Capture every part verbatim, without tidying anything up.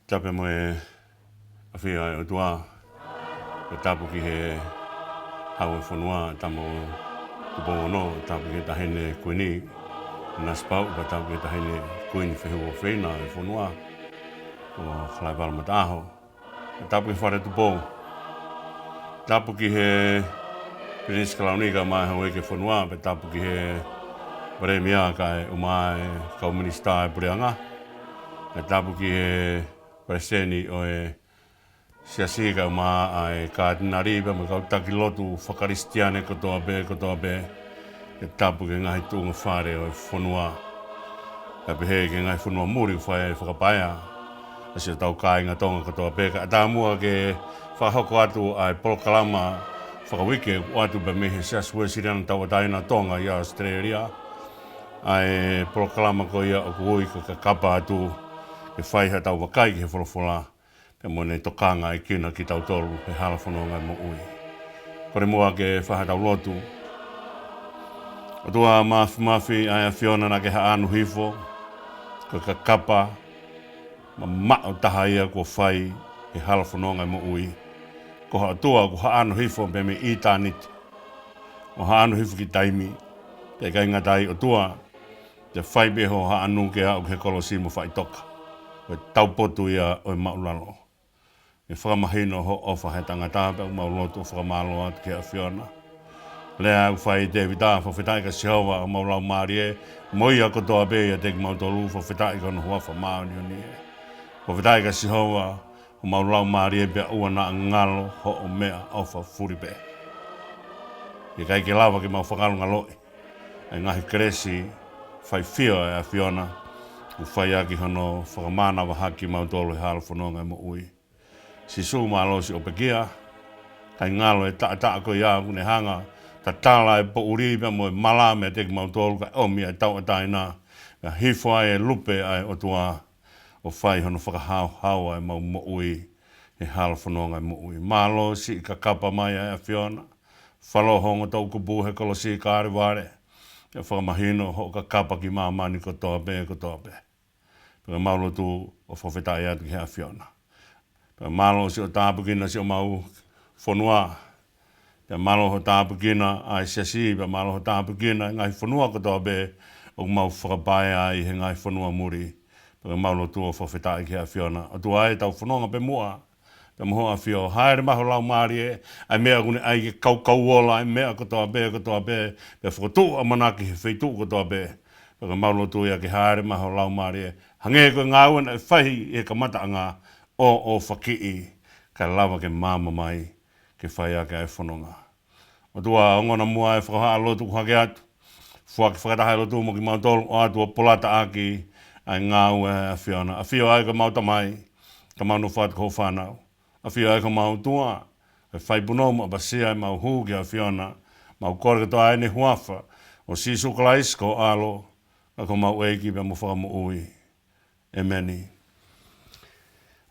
Tapu mo e ʻafio ʻa e ʻOtua, pea tapu ki he Hau ʻo e fonua, Tama ʻo Tupou Ono, tapu ki he Taʻahine Kuini, Nanasipauʻu, pea tapu ki he Taʻahine Kuini Fehuʻofeina ʻo e fonua, ʻo Kalaivalo Mataʻaho. Pea tapu ki he Fale Tupou. Tapu ki he Pilinisi Kalauni kae ʻumaʻā e Houʻeiki ʻo e fonua, pea tapu ki he Palēmia kae ʻumaʻā e kau minisitā ʻo e puleʻanga. Pea tapu ki he Palesiteni ʻo e Siasi kae ʻumaʻā e Katinali pea mo e kau taki lotu fakakalisitiane kotoa pē, kotoa pē. Pea tapu ki he ngaahi tuʻunga fale ʻo e fonua. Pea pehē ki he ngaahi fonua muli ʻoku fai ai e fakapaea ʻa siʻotau kāinga Tonga kotoa pē. Kae ʻatā muʻa ke fakahoko atu ʻa e polokalama fakauike ʻoku ʻoatu pē mei he Siasi Uēsiliana Tauʻatāina ʻo Tonga ʻi ʻAositelēlia. ʻA e polokalama ko ia ʻoku ui ko e Kakapa Atu, ke fai haʻatau vakai ki he folofola pea mo ʻene tokangaʻi kinautolu he hala fononga ʻo e moʻui. Kole muʻa ke fai haʻatau lotu. ʻOtua Māfimafi, ʻa e ʻAfiona naʻa ke haʻanu hifo, ko e kakapa mamaʻo taha ia kuo fai he hala fononga ʻo e moʻui. Ko ha ʻOtua kuo haʻanu hifo pē mei ʻitāniti, ʻo haʻanu hifo ki taimi, pea ʻikai ngata ai, ʻOtua, te ke fai pē hoʻo haʻanu ke aʻu ki he kolosi mo faʻitoka. Ko e taupotu ia ʻo e māʻulalo. ʻE fakamahino hoʻo ʻofa he tangata, pea ʻoku mau lotu ʻo fakamālō atu ki he ʻAfiona. Lea ʻoku fai ʻe Tēvita: Fakafetaʻi kia Sihova, ʻa homau laumālie, mo ia kotoa pē ʻiate kimautolu, fakafetaʻi ki hono huafa māʻoniʻoni ē. Fakafetaʻi kia Sihova, ʻa homau laumālie, pea ʻoua naʻa ngalo hoʻo meʻaʻofa fuli pē. ʻIkai ke lava ke mau fakalongoloʻi ʻa e ngaahi kelesi faifio ʻa e ʻAfiona, ʻoku fai ʻaki hono fakamānavahaki kimautolu he hala fononga ʻo e moʻui. Sīsū, mālō siʻo pekia, kae ngalo e taʻataʻa ko ia ʻoku ne hanga ʻo tatala e poʻuli pea mo e mala meiate kimautolu, kae ʻomi ʻa e tauʻatāina, kae hifo ai e lupe ʻa e ʻOtua, ʻo fai hono fakahaohaoa ʻemau moʻui he hala fononga ʻo e moʻui. Mālō siʻi kakapa mai ʻa e ʻAfiona, fakalongo toʻukupu he kolosi Kalevale, ke fakamahino hoʻo kakapa ki māmani kotoa pē, kotoa pē. Pea mau lotu ʻo fakafetaʻi atu ki he ʻAfiona. Pea mālō siʻo tāpuekina siʻomau fonua. Pea mālō hoʻo tāpuekina ʻa e Siasi, pea mālō hoʻo tāpuekina e ngaahi fonua kotoa pē ʻoku mau fakapaea ai he ngaahi fonua muli. Pea mau lotu ʻo fakafetaʻi ki he ʻAfiona. ʻOtua ē, tau fononga pē muʻa pea mo hoʻo ʻAfio. Hāʻele mai ho Laumālie, ʻa e meʻa ʻoku ne ʻai ke kaukau ola ʻa e meʻa kotoa pē, kotoa pē, pea fokotuʻu ʻamanaki he feituʻu kotoa pē. Pea mau lotu ia ke hāʻele mai ho Laumālie, hangē ko e ngāue naʻe fai ʻi he kamataʻanga, ʻo ʻofakiʻi, kae lava ke maama mai, ke fai ʻaki ʻa e fononga. ʻOtua, ongona muʻa e fakahā lotu ʻoku hake atu. Foaki fakataha e lotu mo kimautolu, ʻoatu ʻo polataʻaki ʻa e ngāue ʻa e ʻAfiona. ʻAfio ai ko homau Tamai, ka mau nofo atu ko hoʻo fānau. ʻAfio ai ko homau ʻOtua, ke fai punou mo ʻapasia ʻemau hū ki he ʻAfiona. Mau kole kotoa ʻi he huafa ʻo Sīsū Kalaisi ko ho ʻAlo, ko homau ʻEiki pea mo Fakamoʻui. ʻĒmeni.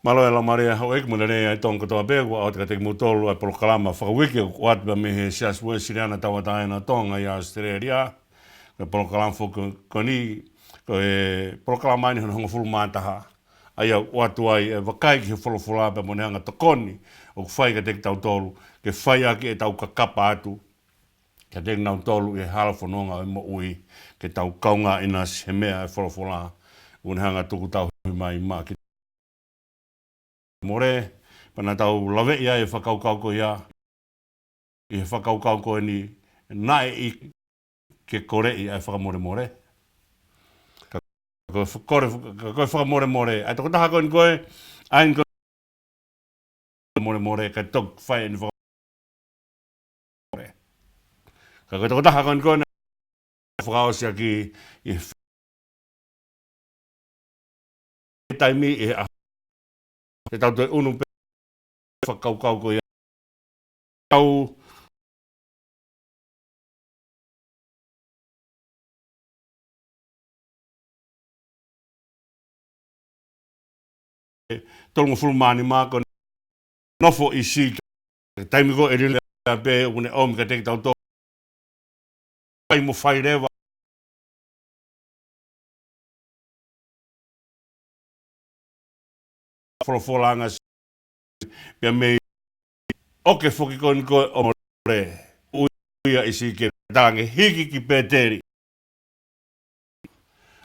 Mālō e laumālie ʻa houʻeiki mo e lelei ʻa e Tonga kotoa pē, ʻoku ʻoatu kiate kimoutolu ʻa e polokalama fakauike ʻoku ʻoatu pē mei he Siasi Uēsiliana Tauʻatāina ʻo Tonga ʻi ʻAositelēlia. Ko e polokalama foki ko eni, ko e polokalama eni hono hongofulu mā taha. ʻA ia ʻoku ʻoatu ai e vakai ki he folofola pea mo ʻene anga tokoni ʻoku fai kiate kitautolu, ke fai ʻaki ʻetau kakapa atu kiate kinautolu ʻi he hala fononga ʻo e moʻui, ke tau kaungā ʻinasi he meʻa ʻa e folofola, ʻoku ne hanga ʻo tuku tauhi mai maʻa kitautolu. More, pea naʻa tau laveʻi ai e fakakaukau ko ia, ʻi he fakakaukau ko eni, naʻe ʻikai ke koleʻi ʻa e fakamolemole. Ka ko e fa-, kole, ka ko e fakamolemole, ʻa e tokotaha ko eni ko ē, ʻa eni ko e molemole, kae toki fai eni faka-, ka ko e tokotaha ko eni ko ē naʻe fakaʻosi ʻaki ʻi he taimi ʻi he ʻaho. Te tau toe ʻunu pē fakakaukau ko ia. Tau tolungofulu mā nima ko e nofo ʻi Sīsū. Taimi ko ē ʻe lilo pē ʻoku ne ʻomi kiate kitautolu. Fai mo fai leva. folofola ʻa Sīkemi, pea mei ʻoke foki ko eni ko e ʻo More, ui ia ʻe Sīkemi, talaange hiki ki Pēteli.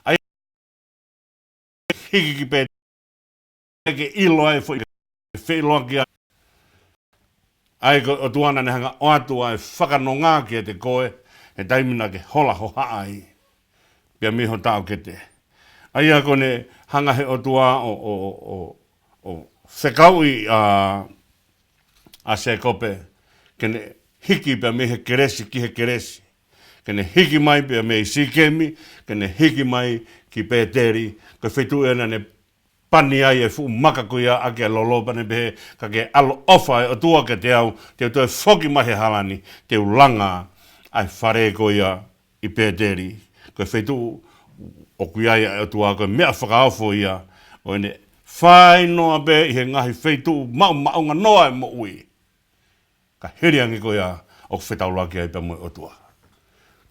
ʻA ia hiki ki Pēteli, ke ʻilo ai foʻi feʻiloaki ai. ʻA ia ko e ʻOtua naʻa ne hanga ʻo ʻoatu ʻa e fakanonga kiate koe, he taimi naʻa ke hola hohaʻa ai, pea mei ho taʻokete. ʻA ia ko ʻene hanga he ʻOtua ʻo, ʻo, ʻo, ʻo, ʻo fekauʻi ʻa, ʻa Sēkope, ke ne hiki pea mei he kelesi ki he kelesi. Ke ne hiki mai pea mei Sīkemi, ke ne hiki mai ki Pēteli, ko e feituʻu ia naʻa ne pani ai e fuʻu maka ko ia ʻaki e lolo, pea ne pehē, ka ke ʻaloʻofa e ʻOtua kiate au, te u toe foki mai he hala ni, te u langa ʻa e fale ko ia ʻi Pēteli. Ko e feituʻu ʻoku ʻi ai ʻa e ʻOtua, ko e meʻa fakaofo ia ʻo ʻene fai noa pē ʻi he ngaahi feituʻu maʻumaʻunga noa e moʻui, ka hili ange ko ia ʻoku fetaulaki ai pea mo e ʻOtua.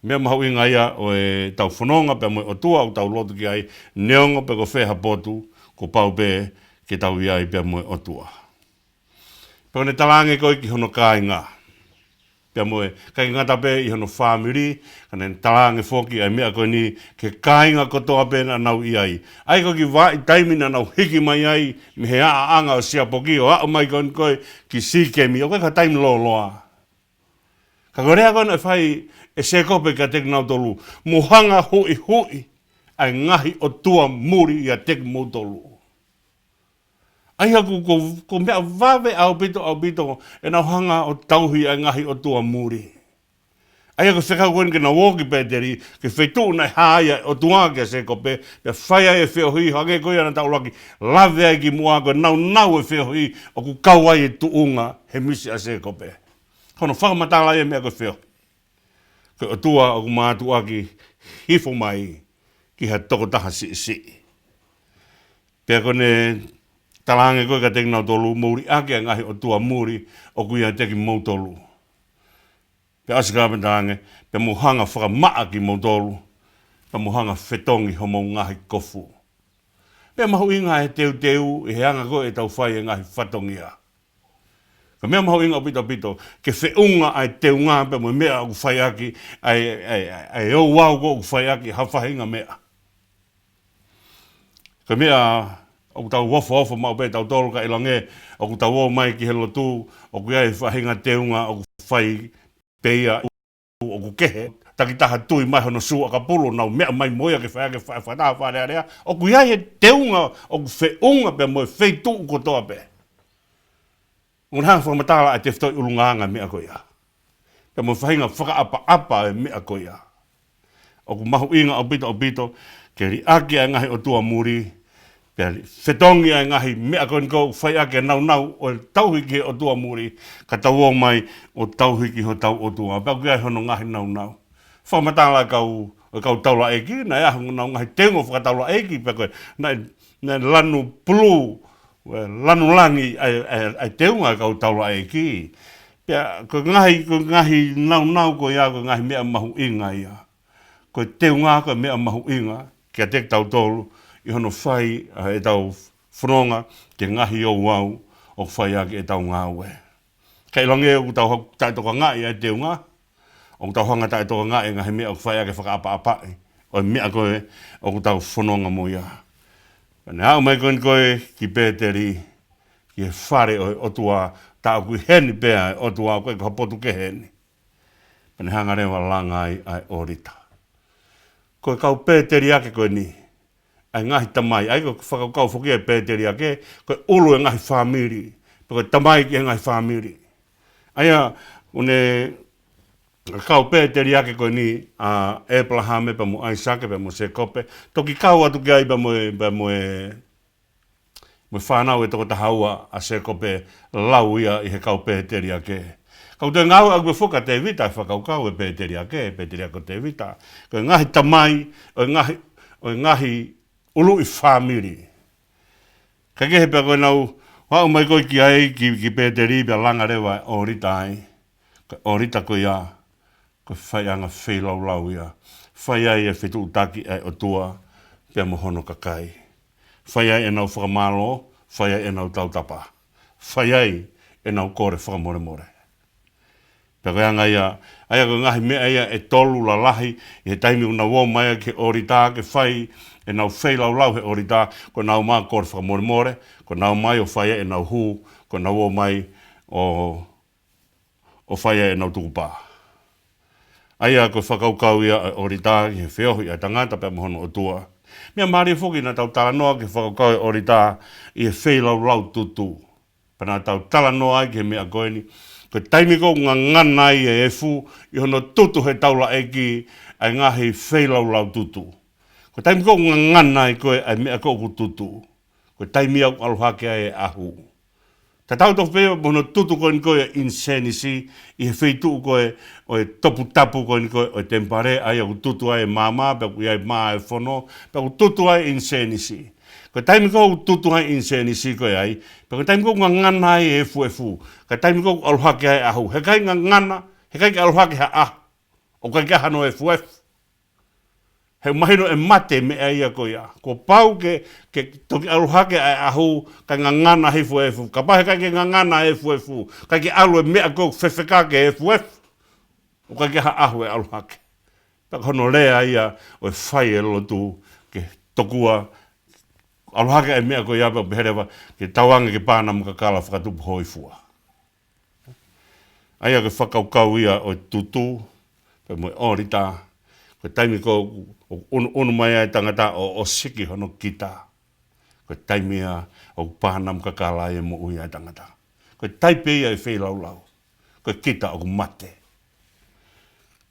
Meʻa mahuʻinga ia ʻo ʻetau fononga pea mo e ʻOtua, ʻoku tau lotu ki ai, neongo pe ko fē ha potu, kuo pau pē ke tau ʻi ai pea mo e ʻOtua. Pea ko ʻene talaange ko ē ki hono kāinga, pea mo e, ʻikai ngata pē ʻi hono fāmili, ka ne talaange foki ʻa e meʻa ko eni ki he kāinga kotoa pē naʻa nau ʻi ai. ʻA ia ko e kiʻi vahaʻa taimi naʻa nau hiki mai ai mei he ʻaʻanga ʻo Siapoki ʻo aʻu mai ko eni ko ē ki Sīkemi, ʻoku ʻikai ko ha taimi lōloa. Ka ko e lea ko ē naʻe fai ʻe Sēkope kiate kinautolu, mou hanga ʻo huʻihuʻi ʻa e ngaahi ʻotua muli ʻiate kimoutolu. ʻA ia ko, ko, ko e meʻa vave ʻaupito, ʻaupito, ʻenau hanga ʻo tauhi ʻa e ngaahi ʻotua muli. ʻA ia ko e fekau ko eni ke nau ō ki Pēteli, ki he feituʻu naʻe hā ai ʻa e ʻOtua kia Sēkope, pea fai ai e feohi, hangē ko ia naʻa tau ʻuluaki lave ai kimuʻa, ko e naunau e feohi, ʻoku kau ai e tuʻunga he misi ʻa Sēkope. Ko hono fakamatala ia e meʻa ko e feohi. Ko e ʻOtua ʻoku mātuʻaki hifo mai ki ha tokotaha siʻisiʻi. Pea ko ʻene talaange ko ē kiate kinautolu, mou liʻaki ʻa e ngaahi ʻotua muli ʻoku ʻiate kimoutolu. Pea ʻosi ko ia pea talaange, pea mou hanga ʻo fakamaʻa kimoutolu, pea mou hanga ʻo fetongi homou ngaahi kofu. Pea mahuʻinga e teuteu ʻi he anga ko ē ʻetau fai e ngaahi fatongia. Ko e meʻa mahuʻinga ʻaupito, ʻaupito, ke feʻunga ʻa e teunga pea mo e meʻa ʻoku fai ʻaki, ʻa e, ʻa e, ʻa e, ʻa e ouau ko ē ʻoku fai ʻaki ha faʻahinga meʻa. Ko e meʻa ʻoku tau ofoofo maʻu pē tautolu ka ʻiloange ʻoku tau ō mai ki he lotu, ʻoku ʻi ai e faʻahinga teunga ʻoku fai pē ia ʻoku kehe. Takitaha tui mai hono sū ʻakapulu, nau meʻa mai mo ia ke fai ʻaki e fa-, fakataha Fale Alea. ʻOku ʻi ai e teunga ʻoku feʻunga pea mo e feituʻu kotoa pē. ʻOku ne hanga ʻo fakamatala ʻa e tefitoʻi ʻulungaanga e meʻa ko ia, pea mo e faʻahinga fakaʻapaʻapa e meʻa ko ia. ʻOku mahuʻinga ʻaupito, ʻaupito ke liʻaki ʻa e ngaahi ʻotua muli, pea li-, fetongi ʻa e ngaahi meʻa ko eni ʻoku fai ʻaki e naunau ʻo e tauhi ki he ʻotua muli, ka tau ō mai ʻo tauhi ki hotau ʻOtua, pea ʻoku ʻi ai hono ngaahi naunau. Fakamatala e kau, e kau taulaʻeiki, naʻe ʻi ai honau ngaahi teunga fakataulaʻeiki, pea ko e, naʻe, naʻe lanu pulū, ē, lanu langi ʻa e, ʻa e, ʻa e teunga e kau taulaʻeiki. Pea ko e ngaahi, ko e ngaahi naunau ko ia, ko e ngaahi meʻa mahuʻinga ia. Ko e teunga ko e meʻa mahuʻinga kiate kitautolu ʻi hono fai ʻa ʻetau fononga ki he ngaahi ouau ʻoku fai ʻaki ʻetau ngāue. Ka ʻiloange ʻoku tau haʻu taʻetokangaʻi ʻa e teunga, ʻoku tau hanga taʻetokangaʻi e ngaahi meʻa ʻoku fai ʻaki e fakaʻapaʻapaʻi ʻo e meʻa ko ē ʻoku tau fononga mo ia. Pea ne aʻu mai ko eni ko ē ki Pēteli, ki he fale ʻo e ʻOtua, tā ʻoku ʻi heni pē ʻa e ʻOtua, ʻoku ʻikai ko ha potu kehe eni. Pea ne hanga leva ʻo langa ai ʻa e ʻōlita. Ko e kau Pēteliake ko eni, ʻa e ngaahi tamai, ʻa ia ko e fakakaukau foki ʻa e Pēteliake, ko e ʻulu e ngaahi fāmili, pe ko e tamai ki he ngaahi fāmili. ʻA ia, ʻoku ne kau Pēteliake ko eni ʻa ʻĒpalahame pea mo ʻAisake pea mo Sēkope, toki kau atu ki ai pea mo e, pea mo e, mo e fānau ʻe toko taha ua ʻa Sēkope, lau ia ʻi he kau Pēteliake. Ka ʻoku toe ngāueʻaki pē foki ʻa Tēvita e fakakaukau e Pēteliake, Pēteliake ko Tēvita. Ko e ngaahi tamai, ʻo e ngaahi, ʻo e ngaahi ʻuluʻi fāmili. Ka kehe pea ko ʻenau aʻu mai ko ē ki ai, ki, ki Pēteli pea langa leva e ʻōlita ai. Ko e ʻōlita ko ia, ko e faiʻanga feilaulau ia. Fai ai e fetuʻutaki ʻa e ʻOtua pea mo hono kakai. Fai ai ʻenau fakamālō, fai ai ʻenau tautapa, fai ai ʻenau kole fakamolemole. Pea ko e anga ia, ʻa ia ko e ngaahi meʻa ia ʻe tolu lalahi, ʻi he taimi ʻoku nau ō mai ai ki he ʻōlita ke fai ʻenau feilaulau he ʻōlita, ko ʻenau ō mai ʻo kole fakamolemole, ko ʻenau ō mai ʻo fai ai ʻenau hū, ko ʻenau ō mai ʻo, ʻo fai ai ʻenau tukupā. ʻA ia ko e fakakaukau ia ʻo e ʻōlita ki he feohi ʻa e tangata pea mo hono ʻOtua. Meʻa mālie foki naʻa tau talanoa ki he fakakaukau ʻo e ʻōlita ʻi he feilaulau tutu. Pea naʻa tau talanoa ai ki he meʻa ko eni. Ko e taimi ko ē ʻoku ngangana ai e efu ʻi hono tutu he taulaʻeiki ʻa e ngaahi feilaulau tutu. Ko e taimi ko ē ʻoku ngangana ai ko ē ʻa e meʻa ko ē ʻoku tutu. Ko e taimi ia ʻoku ʻalu hake ai e ʻahu. Tatau tofu pē ia mo hono tutu ko eni ko ē ʻo e ʻinisēnisi ʻi he feituʻu ko ē ʻo e toputapu ko eni ko ē ʻo e temipale, ʻa ia ʻoku tutu ai e maama, pea ʻoku ʻi ai e mā ʻo e fono, pea ʻoku tutu ai e ʻinisēnisi. Ko e taimi ko ē ʻoku tutu ai e ʻinisēnisi ko ē ai, pea ko e taimi ko ē ʻoku ngangana ai e efuefu, ko e taimi ko ē ʻoku ʻalu hake ai e ʻahu, heʻikai ngangana, heʻikai ke ʻalu hake ha ʻahu ʻoku ʻikai ke ʻi ai hano efuefu. He ʻoku mahino ʻe mate e meʻa ia ko ia. Kuo pau ke, ke toki ʻalu hake ʻa e ʻahu, kae ngangana hifo e efu. Kapau heʻikai ke ngangana e efuefu, ʻikai ke ʻalu e meʻa ko ē ʻoku fefeka ki he efuefu, ʻoku ʻikai ke ʻi ai ha ʻahu ʻe ʻalu hake. Pea ko hono lea ia ʻo e fai e lotu ke tokua, ʻalu hake e meʻa ko ia pea pehē leva ke tauange ki he pānamu kakala fakatupu hōifua. ʻA ia ko e fakakaukau ia ʻo e tutu, pea mo e ʻōlita, ko e taimi ko ē ʻoku ʻunuʻunu mai ai e tangata ʻo, ʻo siki hono kita. Ko e taimi ia ʻoku pānamu kakala ai e moʻui ʻa e tangata. Ko e taipe ia e feilaulau. Ko e kita ʻoku mate.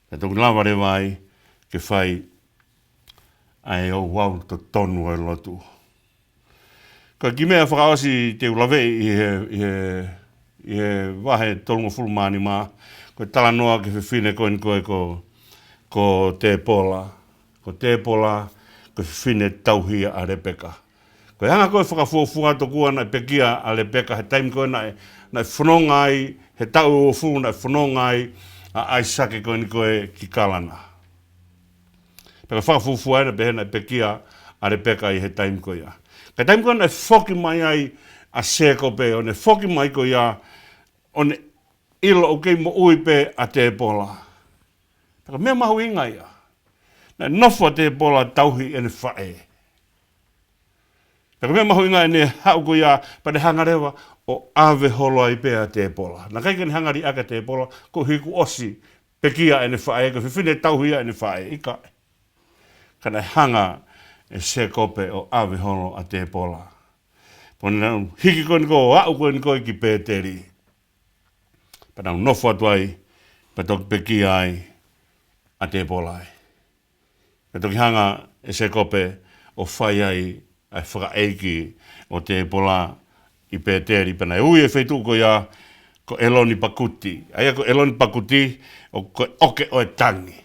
Pea toki lava leva ai ke fai ʻa e ouau totonu ʻo e lotu. Ko e kiʻi meʻa fakaʻosi te u laveʻi ʻi he, ʻi he, ʻi he vahe tolungofulu mā nima, ko e talanoa ki he fefine ko eni ko ē ko, ko Tēpola. Ko Tēpola, ko e fefine tauhi ia ʻa Lepeka. Ko e anga ko ē fakafuofua tokua naʻe pekia ʻa Lepeka he taimi ko ē naʻe, naʻe fononga ai, he taʻu uofulu naʻe fononga ai ʻa ʻAisake ko eni ko ē ki Kalana. Pea ko e fakafuofua ia naʻe pehē naʻe pekia ʻa Lepeka ʻi he taimi ko ia. Ka ko e taimi ko ē naʻe foki mai ai ʻa Sēkope, ʻo ne foki mai ko ia, ʻo ne ʻilo ʻoku kei moʻui pē ʻa Tēpola. Pea ko e meʻa mahuʻinga ia. Naʻe nofo ʻa Tēpola tauhi ʻene faʻē. Pea ko e meʻa mahuʻinga ʻene haʻu ko ia, pea ne hanga leva ʻo ʻave holo ai pē ʻa Tēpola. Naʻe ʻikai ke ne hanga liʻaki ʻa Tēpola, koeʻuhi kuo ʻosi pekia ʻene faʻē, ko e fefine tauhi ia ʻene faʻē, ʻikai. Ka naʻe hanga ʻe Sēkope ʻo ʻave holo ʻa Tēpola. Pea nau hiki ko eni ko ē ʻo aʻu ko eni ko ē ki Pēteli. Pea nau nofo atu ai, pea toki pekia ai ʻa Tēpola ai. Pea toki hanga ʻe Sēkope ʻo fai ai ʻa e fakaʻeiki ʻo Tēpola ʻi Pēteli, pea naʻe ui e feituʻu ko ia ko ʻEloni Pakuti. ʻA ia ko ʻEloni Pakuti, ʻoku ko e ʻoke ʻo e tangi.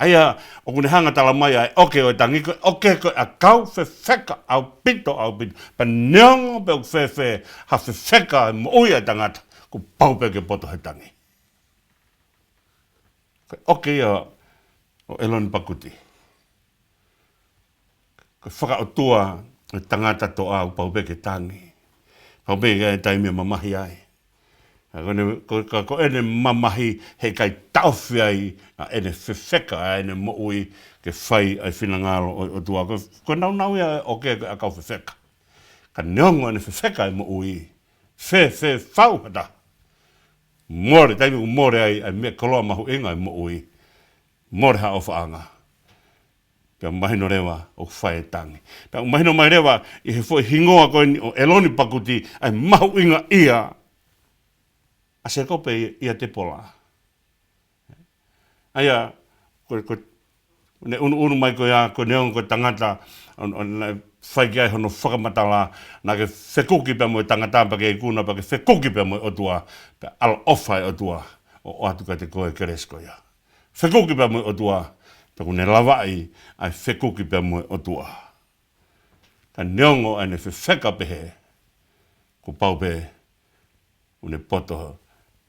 ʻA ia ʻoku ne hanga tala mai ʻa e ʻoke ʻo e tangi, ko e ʻoke ko e ʻakau fefeka ʻaupito, ʻaupito. Pea neongo pe ʻoku fēfē ha fefeka e moʻui ʻa e tangata, kuo pau pē ke poto he tangi. Ko e ʻoke ia ʻo ʻEloni Pakuti. Ko e fakaʻotua e tangata toʻa ʻoku pau pē ke tangi. Pau pē ke ʻi ai e taimi ʻe mamahi ai. Ka ko ʻene, ko, ka ko ʻene mamahi heʻikai taʻofi ai ʻa ʻene fefeka ʻa ʻene moʻui ke fai ʻa e finangalo ʻo e ʻOtua. Ko, ko e nāunau ia ʻo e ʻoke ko e ʻakau fefeka. Ka neongo ʻene fefeka e moʻui, fē, fē fau ha taha. Mole, taimi ʻoku mole ai ʻa e meʻa koloa mahuʻinga e moʻui. Mole ha ʻofaʻanga. Pea mahino leva ʻoku fai e tangi. Pea mahino mai leva ʻi he foʻi hingoa ko eni ʻo ʻEloni Pakuti ʻa e mahuʻingaʻia ʻa Sēkope ʻia, ʻia Tēpola. ʻA ia, ko, ko, ne ʻunuʻunu mai ko ia, ko e neongo ko e tangata, ʻo, ʻo naʻe fai ki ai hono fakamatala, naʻa ke fekuki pea mo e tangata pea ke ikuna, pea ke fekuki pea mo e ʻOtua, pea ʻaloʻofa e ʻOtua ʻo ʻoatu kiate koe e kelesi ko ia. Fekuki pea mo e ʻOtua, pea kuo ne lavaʻi ʻa e fekuki pea mo e ʻOtua. Ka neongo ʻene fefeka pehē, kuo pau pē ʻoku ne poto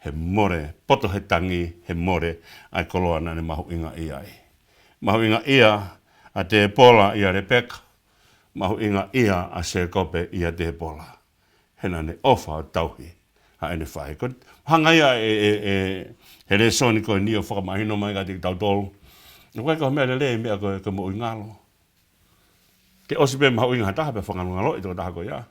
he mole, poto he tangi he mole ʻa e koloa naʻa ne mahuʻingaʻia ai. Mahuʻingaʻia ʻa Tēpola ʻia Lepeka. mahuʻingaʻia ʻa Sēkope ʻia Tēpola, he naʻa ne ʻofa ʻo tauhi ʻa ʻene faʻē. Ko e hanga ia ʻe, ʻe, ʻe, he lēsoni ko eni ʻo fakamahino mai kiate kitautolu, ʻoku ʻikai ko ha meʻa lelei e meʻa ko e, ko e moʻui ngalo. Ke ʻosi pē mahuʻinga ha taha pea fakangalongaloʻi e tokotaha ko ia.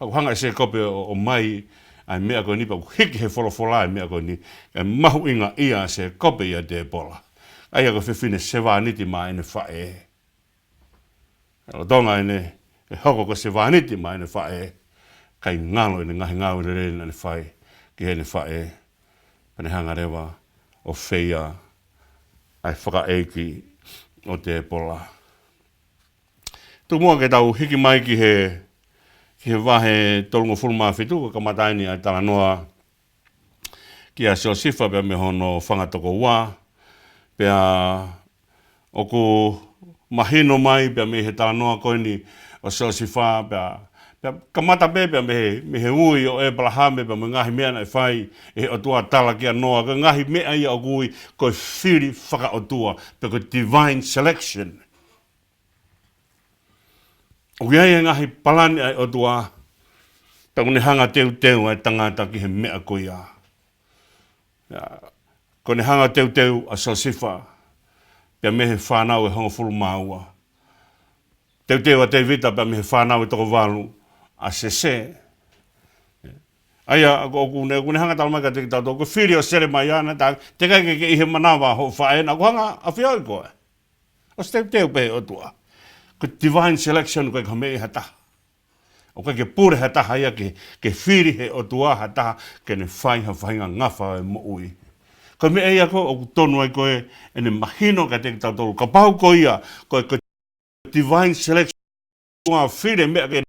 ʻOku hanga ʻe Sēkope ʻo, ʻo ʻomai ʻa e meʻa ko eni pea ʻoku hiki he folofola e meʻa ko eni, ʻe mahuʻingaʻia ʻa Sēkope ʻia Tēpola, ʻa ia ko e fefine sevāniti maʻa ʻene faʻē. Lolotonga ʻene, ʻene hoko ko e sevāniti maʻa ʻene faʻē, ʻikai ngalo ʻene ngaahi ngāue lelei naʻa ne fai ki heʻene faʻē, pea ne hanga leva ʻo feia ʻa e fakaʻeiki ʻo Tēpola. Tuku muʻa ke tau hiki mai ki he, ki he vahe tolungofulu mā fitu, ko e kamata eni ʻa e talanoa kia Siosifa pea mei hono fanga tokoua, pea ʻoku mahino mai pea mei he talanoa ko eni ʻo Siosifa pea, pea kamata pē pea mei he, mei he ui ʻo ʻĒpalahame pea mo e ngaahi meʻa naʻe fai ʻe he ʻOtua tala kia Noa, ko e ngaahi meʻa ia ʻoku ui ko e fili fakaʻotua, pe ko e divine selection. ʻOku ʻi ai e ngaahi palani ʻa e ʻOtua, pea ʻoku ne hanga teuteu ʻa e tangata ki he meʻa ko ia. ʻIa, ʻoku ne hanga teuteu ʻa Siosifa pea mei he fānau ʻe hongofulu mā ua. Teuteu ʻa Tēvita pea mei he fānau ʻe toko valu, ʻa Sese. ʻA ia, ʻoku, ʻoku ne, ʻoku ne hanga talamai kiate kitautolu, ko e fili ʻo Selemaia naʻe tā, teʻeki ke, ke ʻi he manava hoʻo faʻē naʻa ku hanga ʻafioʻi koe. ʻOsi teuteu pē ʻe he ʻOtua. Ko e divine selection, ʻoku ʻikai ke meʻa ʻe ha taha. ʻOku ʻikai ke pule ha taha ia ke, ke fili ʻe he ʻOtua ha taha ke ne fai ha faʻahinga ngafa ʻo e moʻui. Ko e meʻa ia ko ē ʻoku tonu ai ko ē ʻene mahino kiate kitautolu. Kapau ko ia, ko e, ko e divine selection, ʻa e fili e meʻa ke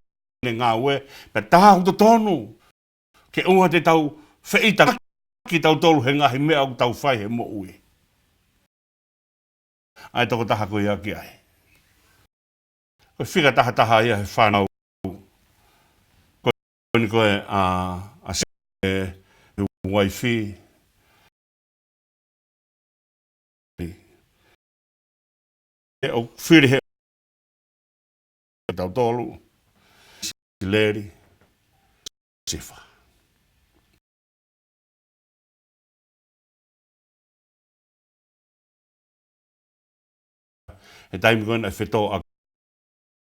ne ngāue, pea tā ʻoku totonu ke ʻoua te tau feʻitaki kitautolu he ngaahi meʻa ʻoku tau fai he moʻui. ʻA e tokotaha ko ia ki ai. Ko e fika taha taha ia he fānau. Ko eni ko ē ʻa, ʻa Sese, uaifi. ʻE ʻoku fili ʻe kitautolu, ʻIsileli, Siosifa. He taimi ko ē naʻe fetōʻaki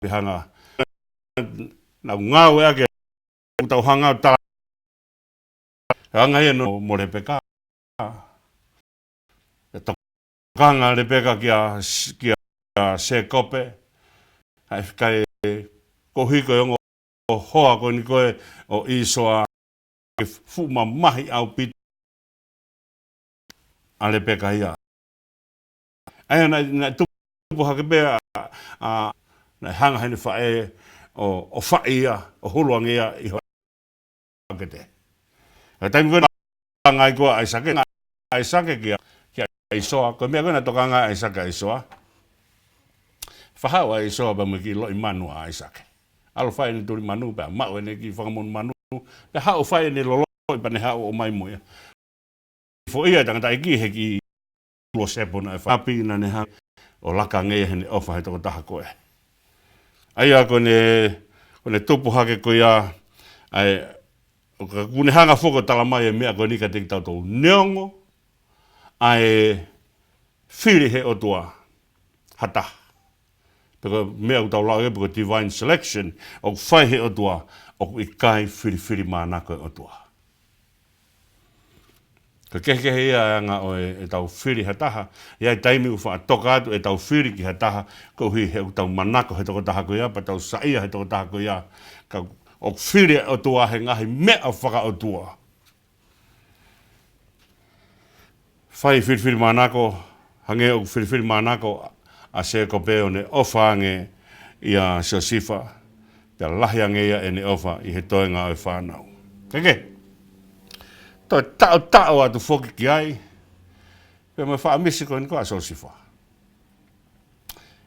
pē hanga, naʻa ku ngāueʻaki ʻoku tau hanga ʻo tala. Hanga ia ʻo Lepeka. ʻE tokanga Lepeka kia, kia Sēkope. ʻA e fika ē, koeʻuhi ko e ongo hoa ko eni ko ē ʻo ʻĪsoa, ke fuʻu mamahi ʻaupito ʻa Lepeka ia. ʻA ia naʻe, naʻe tupu hake pē ʻa, ʻa, naʻe hanga heʻene faʻē ʻo, ʻo faʻi ia, ʻo hulu ange ia ʻi ho kete. ʻA e taimi ko ē naʻe tokanga ai ko ē ʻa ʻAisake, ʻAisake kia, kia ʻĪsoa, ko e meʻa ko ē naʻe tokanga ai ʻAisake kia ʻĪsoa. Fahaʻu ʻa ʻĪsoa pea mo e kiʻi loʻi manu ʻa ʻAisake. ʻAlu fai ʻene tuli manu, pea maʻu ʻene kiʻi fanga monumanu, pea haʻu fai ʻene loloʻi pea ne haʻu ʻo ʻomai mo ia. Foʻi ʻa e tangataʻeiki he kiʻi tuʻo sepo naʻe fai, ʻapi naʻa ne hanga ʻo laka ange ia heʻene ʻofa he tokotaha ko ē. ʻA ia ko ʻene, ko ʻene tupu hake ko ia, ʻa e, ʻoku, ʻoku ne hanga foki ʻo talamai e meʻa ko eni kiate kitautolu. Neongo ʻa e fili ʻe he ʻOtua ha taha, pe ko e meʻa ʻoku tau lau ia, pe ko e divine selection, ʻoku fai ʻe he ʻOtua, ʻoku ʻikai filifilimānako e ʻOtua. Ko e kehekehe ia ʻa e anga ʻo e, ʻetau fili ha taha, ʻi ai e taimi ʻoku faʻa toka atu ʻetau fili ki ha taha, koeʻuhi he ʻoku tau manako he tokotaha ko ia, pea tau saiʻia he tokotaha ko ia, ka ʻoku fili ʻa e ʻOtua he ngaahi meʻa fakaʻotua. Fai filifilimānako, hangē ʻoku filifilimānako ʻa Sēkope ʻo ne ʻofa ange ʻia Siosifa, pea lahi ange ia ʻene ʻofa ʻi he toenga ʻo e fānau. Keke, toe taʻotaʻo atu foki ki ai, pea mo e faʻa misi ko eni ko ē ʻa Siosifa.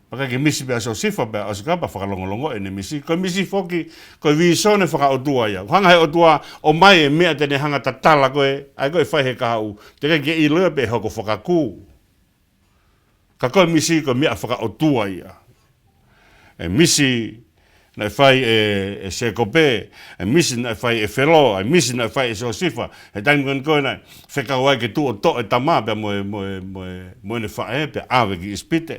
Pea ʻikai ke misi pē ʻa Siosifa pea ʻosi ko ia pea fakalongolongo ʻene misi. Ko e misi foki, ko e vīsone fakaʻotua ia. Hanga ʻe he ʻOtua ʻo ʻomai e meʻa te ne hanga tatala ko ē, ʻa ia ko e fai he kahaʻu, teʻeki ke ʻilo ia pe hoko fakakū. Ka ko e misi ko e meʻa fakaʻotua ia. E misi naʻe fai ʻe, ʻe Sēkope, ʻa e misi naʻe fai ʻe Felo, ʻa e misi naʻe fai ʻe Siosefa, he taimi ko eni ko ē naʻe fekau ai ke tuʻu ʻo toʻo e tama pea mo e, mo e, mo e, mo ʻene faʻē pea ʻave ki ʻIsipite.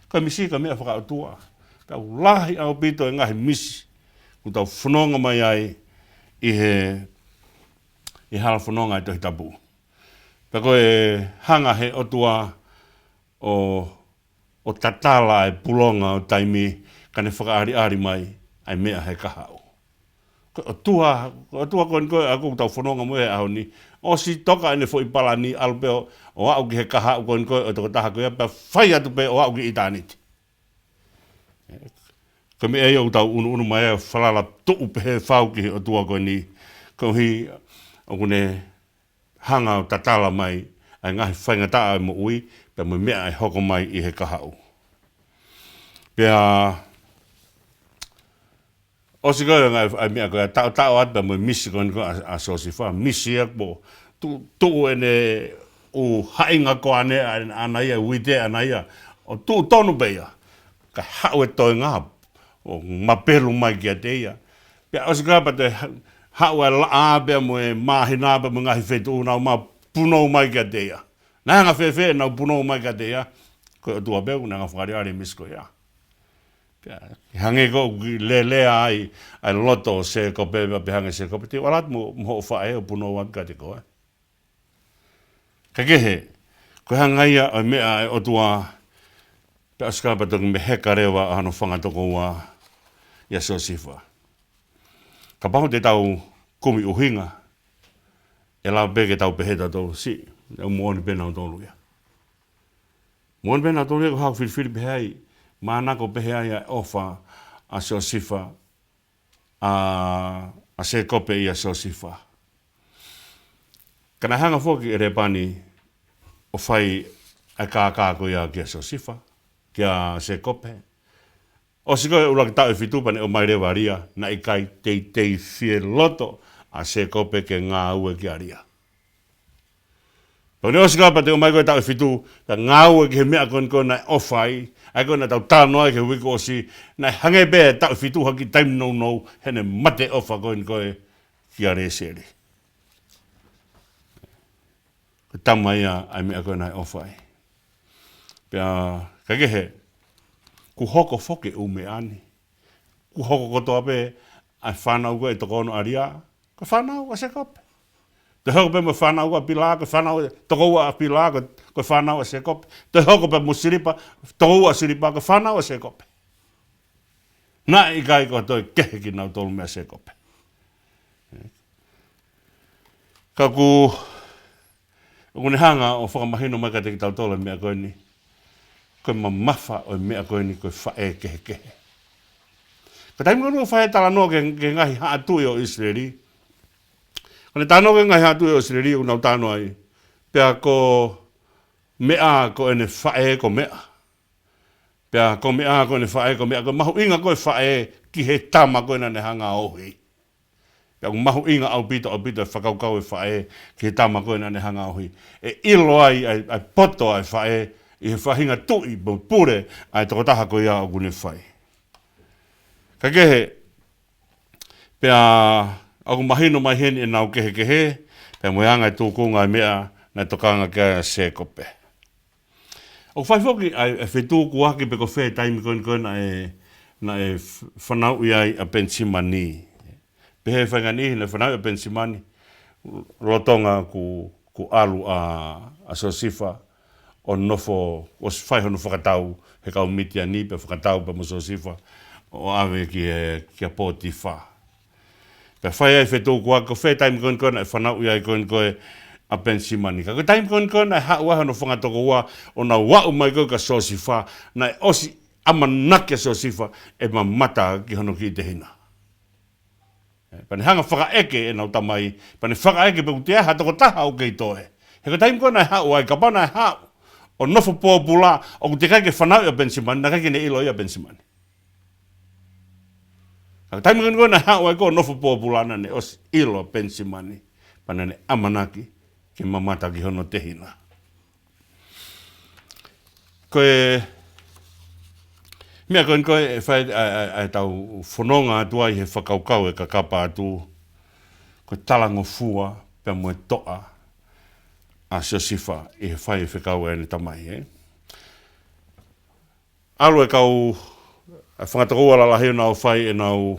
Ko e misi ko e meʻa fakaʻotua. Pea ʻoku lahi ʻaupito e ngaahi misi ʻoku tau fononga mai ai ʻi he, ʻi he hala fononga ʻa e Tohi Tapu. Pea ko e hanga he ʻOtua ʻo, ʻo tatala e pulonga ʻo taimi ka ne fakaʻaliʻali mai ʻa e meʻa he kahaʻu. Ko e ʻOtua, ko e ʻOtua ko eni ko ē ʻoku tau fononga mo ia he ʻaho ni, ʻosi toka ʻene foʻi palani ʻalu pē ʻo, ʻo aʻu ki he kahaʻu ko eni ko ē ʻo e tokotaha ko ia pea fai atu pē ʻo aʻu ki ʻitāniti. Ko e meʻa ia ʻoku tau ʻunuʻunu mai ai ʻo falala tuʻu pehē fau ki he ʻOtua ko eni, koeʻuhi ʻoku ne hanga ʻo tatala mai ʻa e ngaahi faingataʻa ʻo e moʻui, pea mo e meʻa ʻe hoko mai ʻi he kahaʻu. Pea ʻosi ko ē ngaahi, ʻa e meʻa ko ē, taʻotaʻo atu pea mo e misi ko eni ko ē ʻa, ʻa Siosefa, misi ia kuo tuʻu, tuʻu ʻene ʻū haʻinga koane ʻa, ʻaʻana ia, uite ʻaʻana ia, ʻo tuʻu tonu pē ia. Kae haʻu e toenga ʻo mapelu mai kiate ia. Pea ʻosi ko ia pea toe ha-, haʻu e laʻā pea mo e māhina pea mo e ngaahi fetuʻu nau ma punou mai kiate ia. Naʻe anga fēfē ʻenau punou mai kiate ia? Ko e ʻOtua pē ʻoku ne hanga fakaʻaliʻali e misi ko ia. Pea, hangē ko ē ʻoku lelea ai ʻa e loto ʻo Sēkope, pea pehē ange ʻe Sēkope, te u ʻalu atu mo, mo hoʻo faʻē ʻo punou atu kiate koe. Kae kehe, ko e hanga ia ʻo e meʻa ʻa e ʻOtua, pea ʻosi ko ia pea toki meheka leva ʻa hono fanga tokoua ʻia Siosefa. Kapau te tau kumi ʻuhinga, ʻe lava pē ke tau pehē tautolu, siʻi, ʻoku moʻoni pē nautolu ia. Moʻoni pē nautolu ia ko e hā ʻoku filifili pehē ai, manako pehē ai ʻa e ʻofa ʻa Siosefa, ʻa, ʻa Sēkope ʻia Siosefa. Ka naʻe hanga foki ʻe Lēpani ʻo fai ʻa e kākā ko ia kia Siosefa, kia Sēkope. ʻOsi ko ē ʻuluaki taʻu ʻe fitu pea ne ʻomai leva ʻa Lia, naʻe ʻikai teitei fie loto ʻa Sēkope ke ngāue kia Lia. Pea ne ʻosi ko ia pea toe ʻomai ko ē taʻu ʻe fitu, ka ngāue ki he meʻa ko eni ko ē naʻe ʻofa ai, ʻa ia ko ē naʻa tau talanoa ai ki he uike kuo ʻosi, naʻe hangē pē taʻu ʻe fitu ha kiʻi taimi nounou, heʻene mate ʻofa ko eni ko ē kia Lēseli. Ko e tama ia ʻa e meʻa ko ē naʻe ʻofa ai. Pea, kae kehe, kuo hoko foki e ʻū meʻa ni. Kuo hoko kotoa pē ʻa e fānau ko ē ʻe toko ono ʻa Lia, ko e fānau ʻa Sēkope. Toe hoko pē mo e fānau ʻa Pila, ko e fānau ʻe toko ua ʻa Pila, ko, ko e fānau ʻa Sēkope. Toe hoko pē mo Silipa, toko ua ʻa Silipa, ko e fānau ʻa Sēkope. Naʻe ʻikai ko ha toe kehe kinautolu meia Sēkope. Ka ʻoku, ʻoku ne hanga ʻo fakamahino mai kiate kitautolu e meʻa ko eni. Ko e mamafa ʻo e meʻa ko eni ko e faʻē kehekehe. Ko e taimi ko eni ʻoku fai ai e talanoa ki he, ki he ngaahi haʻa tuʻi ʻo ʻIsileli. Ko ʻene talanoa ki he ngaahi haʻa tuʻi ʻo ʻIsileli ʻoku nau talanoa ai. Pea ko meʻa ko ʻene faʻē ko meʻa. Pea ko meʻa ko ʻene faʻē ko meʻa, ko e mahuʻinga ko ē faʻē ki he tama ko ē naʻa ne hanga ʻo ohi. Pea ʻoku mahuʻinga ʻaupito, ʻaupito e fakakaukau e faʻē ki he tama ko ē naʻa ne hanga ʻo ohi. ʻE ʻilo ai, ʻa e, ʻa e poto ʻa e faʻē, ʻi he faʻahinga tuʻi mo pule ʻa e tokotaha ko ia ʻoku ne fai. Kae kehe, pea ʻoku mahino mai heni ʻenau kehekehe, pea mo e anga e tūkunga e meʻa naʻe tokanga ki ai ʻa Sēkope. ʻOku fai foki ʻa e, ʻa e fetukuaki pe ko fē taimi ko eni ko ē naʻe, naʻe f-, fanauʻi ai ʻa Penisimani. Pehē ʻe he faʻahinga niʻihi naʻe fanauʻi ʻa Penisimani, lolotonga kuo, kuo ʻalu ʻa, ʻa Siosefa, ʻo nofo, ʻo fai hono fakatau he kau Mitiani, pea fakatau pea mo Siosefa, ʻo ʻave ki he, kia Potifa. Pea fai ai e fetukuaki ko fē taimi ko eni ko ē naʻe fanauʻi ai ko eni ko ē ʻa Penisimani. Ka ko e taimi ko eni ko ē naʻe haʻu ai hono fanga tokoua ʻo nau aʻu mai ko ē kia Siosefa, naʻe ʻosi ʻamanaki ʻa Siosefa ʻe mamata ki hono kiʻi tehina. ʻE, pea ne hanga fakaʻeke ʻenau tamai, pea ne fakaʻeke pe ʻoku toe ʻi ai ha tokotaha ʻoku kei toe. He ko e taimi ko ē naʻe haʻu ai, kapau naʻe haʻu ʻo nofo pōpula, ʻoku teʻeki ai ke fanauʻi ʻa Penisimani, naʻe ʻikai ke ne ʻilo ia ʻa Penisimani. Ka ko e taimi ko eni ko ē naʻe haʻu ai ko ē ʻo nofo pōpula naʻa ne ʻosi ʻilo ʻa Penisimani, pea naʻa ne ʻamanaki ke mamata ki hono tehina. Ko e, Meʻa ko eni ko ē ʻe fai ʻa, ʻa, ʻa ʻetau fononga atu ai he fakakaukau ʻe kakapa atu, ko e talangofua pea mo e toʻa ʻa Siosifa ʻi he fai e fekau ʻa ʻene tamai, ē. ʻAlu e kau, ʻa e fanga tokoua lalahi ʻo nau fai ʻenau,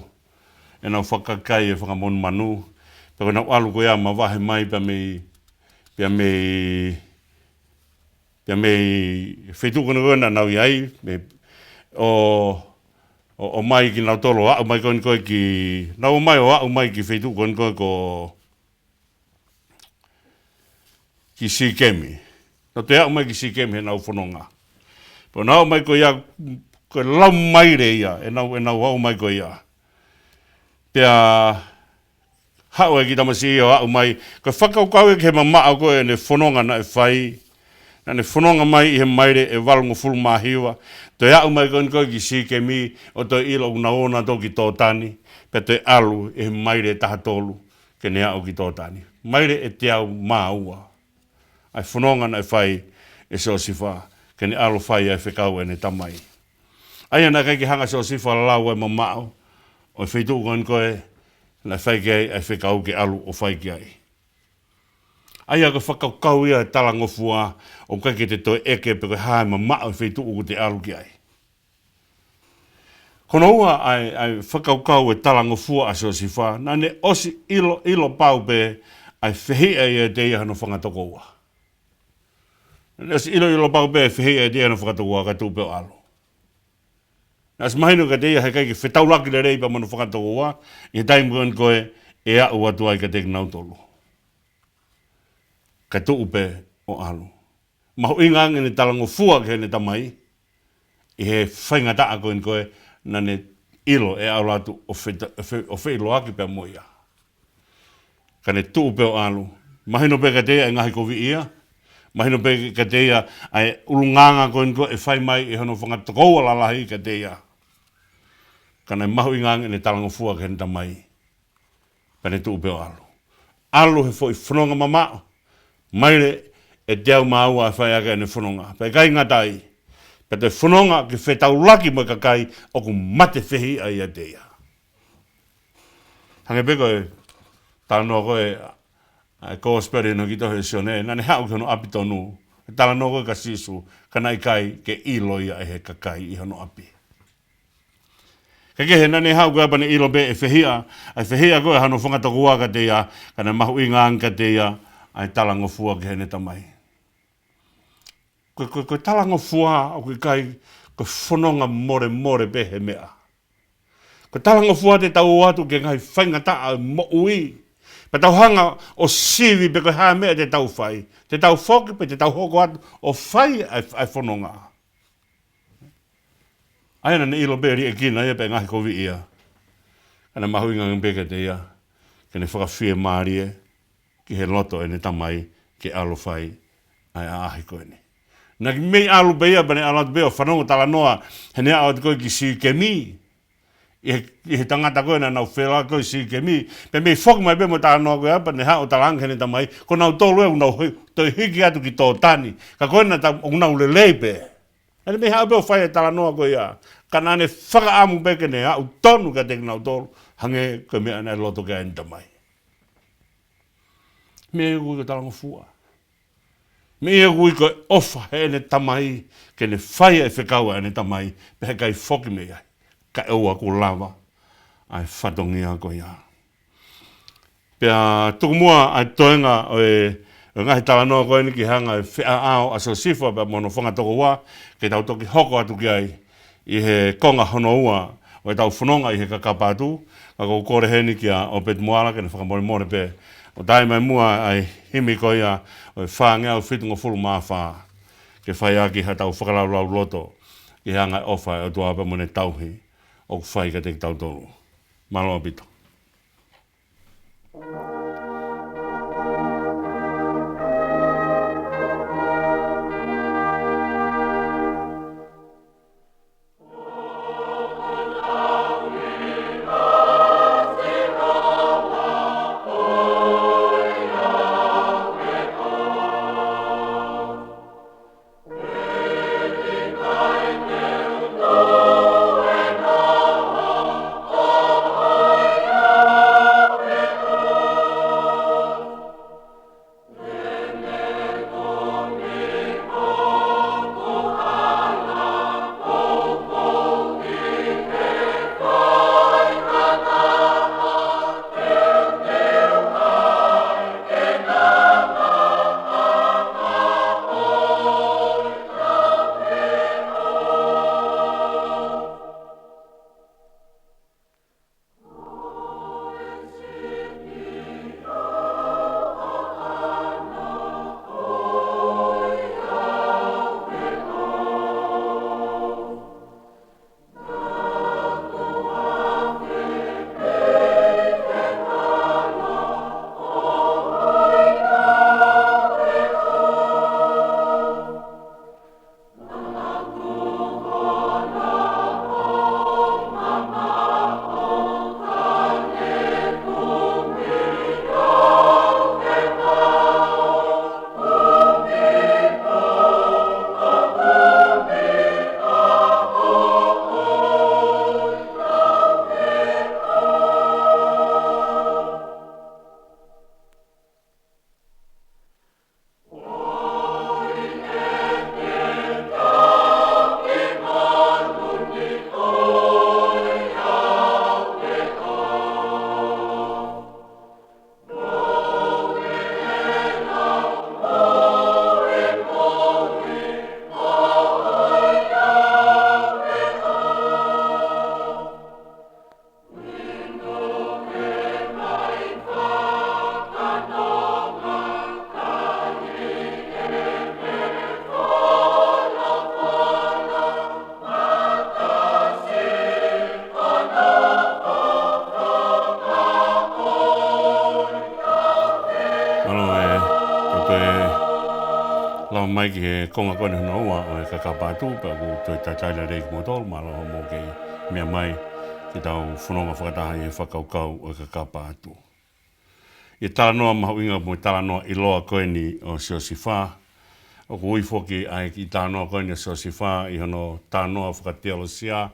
ʻenau fakakakai e fanga monumanu, pea ko ʻenau ʻalu ko ia ʻo mavahe mai pea mei, pea mei, pea mei he feituʻu ko eni ko ē naʻa nau ʻi ai, mei, ʻo, ʻo, ʻomai kinautolu, ʻo aʻu mai ko eni ko ē ki, nau ō mai ʻo aʻu mai ki he feituʻu ko eni ko ē ko ki Sikemi. Nau toe aʻu mai ki Sikemi heʻenau fononga. Pea nau aʻu mai ko ia, ko e lau maile ia, ʻenau, ʻenau aʻu mai ko ia. Pea haʻu e kiʻi tamasiʻi ʻo aʻu mai, ko e fakakaukau ia ki he mamaʻo ko ē ʻene fononga naʻe fai, naʻa ne fononga mai ʻi he maile ʻe valungofulu mā hiva, toe aʻu mai ko eni ko ē ki Sikemi, ʻo toe ʻilo ʻoku nau ō nautolu ki Totani, pea toe ʻalu ʻi he maile ʻe taha tolu, ke ne aʻu ki Totani. Maile ʻe teau mā ua. ʻA e fononga naʻe fai ʻe Siosifa, ke ne ʻalu ʻo fai ʻa e fekau ʻa ʻene tamai. ʻA ia naʻe ʻikai ke hanga ʻe Siosifa ʻo lau e mamaʻo ʻo e feituʻu ko eni ko ē naʻe fai ki ai ʻa e fekau ke ʻalu ʻo fai ki ai. ʻA ia ko e fakakaukau ia e talangofua, ʻoku ʻikai ke te toe ʻeke pe ko e hā e mamaʻo e feituʻu ʻoku te ʻalu ki ai. Ko hono ua ʻa e, ʻa e fakakaukau e talangofua ʻa Siosifa, naʻa ne ʻosi ʻilo, ʻilo pau pē ʻa e fehiʻa ʻiate ia ʻe hono fanga tokoua. Naʻa ne ʻosi ʻilo, ʻilo pau pē ʻa e fehiʻa ʻiate ia ʻe hono fanga tokoua kae tuʻu pē ʻo ʻalu. Naʻe ʻosi mahino kiate ia he ʻikai ke fetaulaki lelei pea mo hono fanga tokoua, ʻi he taimi ko eni ko ē ʻe aʻu atu ai kiate kinautolu. Kae tuʻu pē ʻo ʻalu. Mahuʻinga ange ʻene talangofua ki heʻene tamai, ʻi he faingataʻa ko eni ko ē naʻa ne ʻilo ʻe ʻalu atu ʻo fe-, ʻo fe-, ʻo feʻiloaki pea mo ia. Ka ne tuʻu pē ʻo ʻalu. Mahino pē kiate ia e ngaahi koviʻia. Mahino pē kiate ia ʻa e ʻulungaanga ko eni ko ē ʻe fai mai ʻe hono fanga tokoua lalahi kiate ia. Ka naʻe mahuʻinga ange ʻene talangofua ki heʻene tamai. Pea ne tuʻu pē ʻo ʻalu. ʻAlu he foʻi fononga mamaʻo. Maile ʻe teau mā ua ʻa e fai ʻaki ʻene fononga. Pea ʻikai ngata ai. Pea toe fononga ke fetaulaki mo e kakai ʻoku mate fehiʻa ʻiate ia. Hangē pē ko e talanoa ko ē ʻa e Kosipeli naʻe tohi ʻe Sione, naʻa ne haʻu ki hono ʻapi tonu. Talanoa ko ē kia Sīsū, ka naʻe ʻikai ke ʻilo ia ʻe he kakai ʻi hono ʻapi. Ka kehe naʻa ne haʻu ko ia pea ne ʻilo pē ʻe fehiʻa, ʻa e fehiʻa ko ē ʻa hono fanga tokoua kiate ia, ka naʻe mahuʻinga ange kiate ia ʻa e talangofua ki heʻene tamai. Ko, ko, ko e talangofua ʻoku ʻikai ko e fononga molemole pē he meʻa. Ko e talangofua te tau ō atu ki he ngaahi faingataʻa ʻo e moʻui. Pea tau hanga ʻo sivi pe ko e hā e meʻa te tau fai. Te tau foki pe te tau hoko atu ʻo fai ʻa e, ʻa e fononga. ʻA ia naʻa ne ʻilo pē liʻekina ia pea ngaahi koviʻia. Ka naʻe mahuʻinga ange pē kiate ia ke ne fakafiemālie ki he loto ʻene tamai ke ʻalu ʻo fai ʻa e ʻaʻahi ko eni. Naʻe kiʻi mei ʻalu pē ia pea ne ʻalu atu pē ʻo fanongo talanoa heʻene aʻu atu ko ē ki Sikemi. ʻI he, ʻi he tangata ko ē naʻa nau feʻiloaki ko ē ʻi Sikemi. Pea mei foki mai pē mo e talanoa ko ia pea ne haʻu ʻo talaange ki heʻene tamai, ko nautolu ē ʻoku nau hoi-, toe hiki atu ki Totani. Ka ko ena ta-, ʻoku nau lelei pē. Naʻa ne mei haʻu pē ʻo fai e talanoa ko ia. Ka naʻa ne fakaʻamu pē ke ne aʻu tonu kiate kinautolu. Hangē ko e meʻa naʻe loto ki ai ʻene tamai. Meʻa ia ʻoku ui ko e talangofua. Meʻa ia ʻoku ui ko e ʻofa heʻene tamai, ke ne fai e fekau ʻa ʻene tamai, pea he ʻikai foki mei ai. Kae ʻoua kuo lava ʻa e fatongia ko ia. Pea tuku muʻa ʻa e toenga ʻo e, ʻo e ngaahi talanoa ko eni ke hanga ʻe he feʻaʻao ʻa Siosifa pea mo hono fanga tokoua, ke tau toki hoko atu ki ai ʻi he konga hono ua ʻo ʻetau fononga ʻi he kakapa atu, ka ʻoku ou kole heni kia ʻŌpeti Moala ke ne fakamolemole pē ʻo tae mai muʻa ʻa e himi ko ia ʻo e fāngeau fitungofulu mā fā, ke fai ʻaki haʻatau fakalaulauloto ki he anga e ʻofa ʻa e ʻOtua pea mo ʻene tauhi ʻoku fai kiate kitautolu. Mālō ʻaupito. Lava mai ki he konga ko eni hono ua ʻo e Kakapa Atu, pea ʻoku ou toe talitali lelei kimoutolu, mālō hoʻomou kei meʻa mai ke tau fononga fakataha ʻi he fakakaukau ʻo e Kakapa Atu. ʻI he talanoa mahuʻinga mo e talanoa ʻiloa ko eni ʻo Siosifa, ʻoku ui foki ʻa e kiʻi talanoa ko eni ʻo Siosifa ʻi hono talanoa fakateolosia,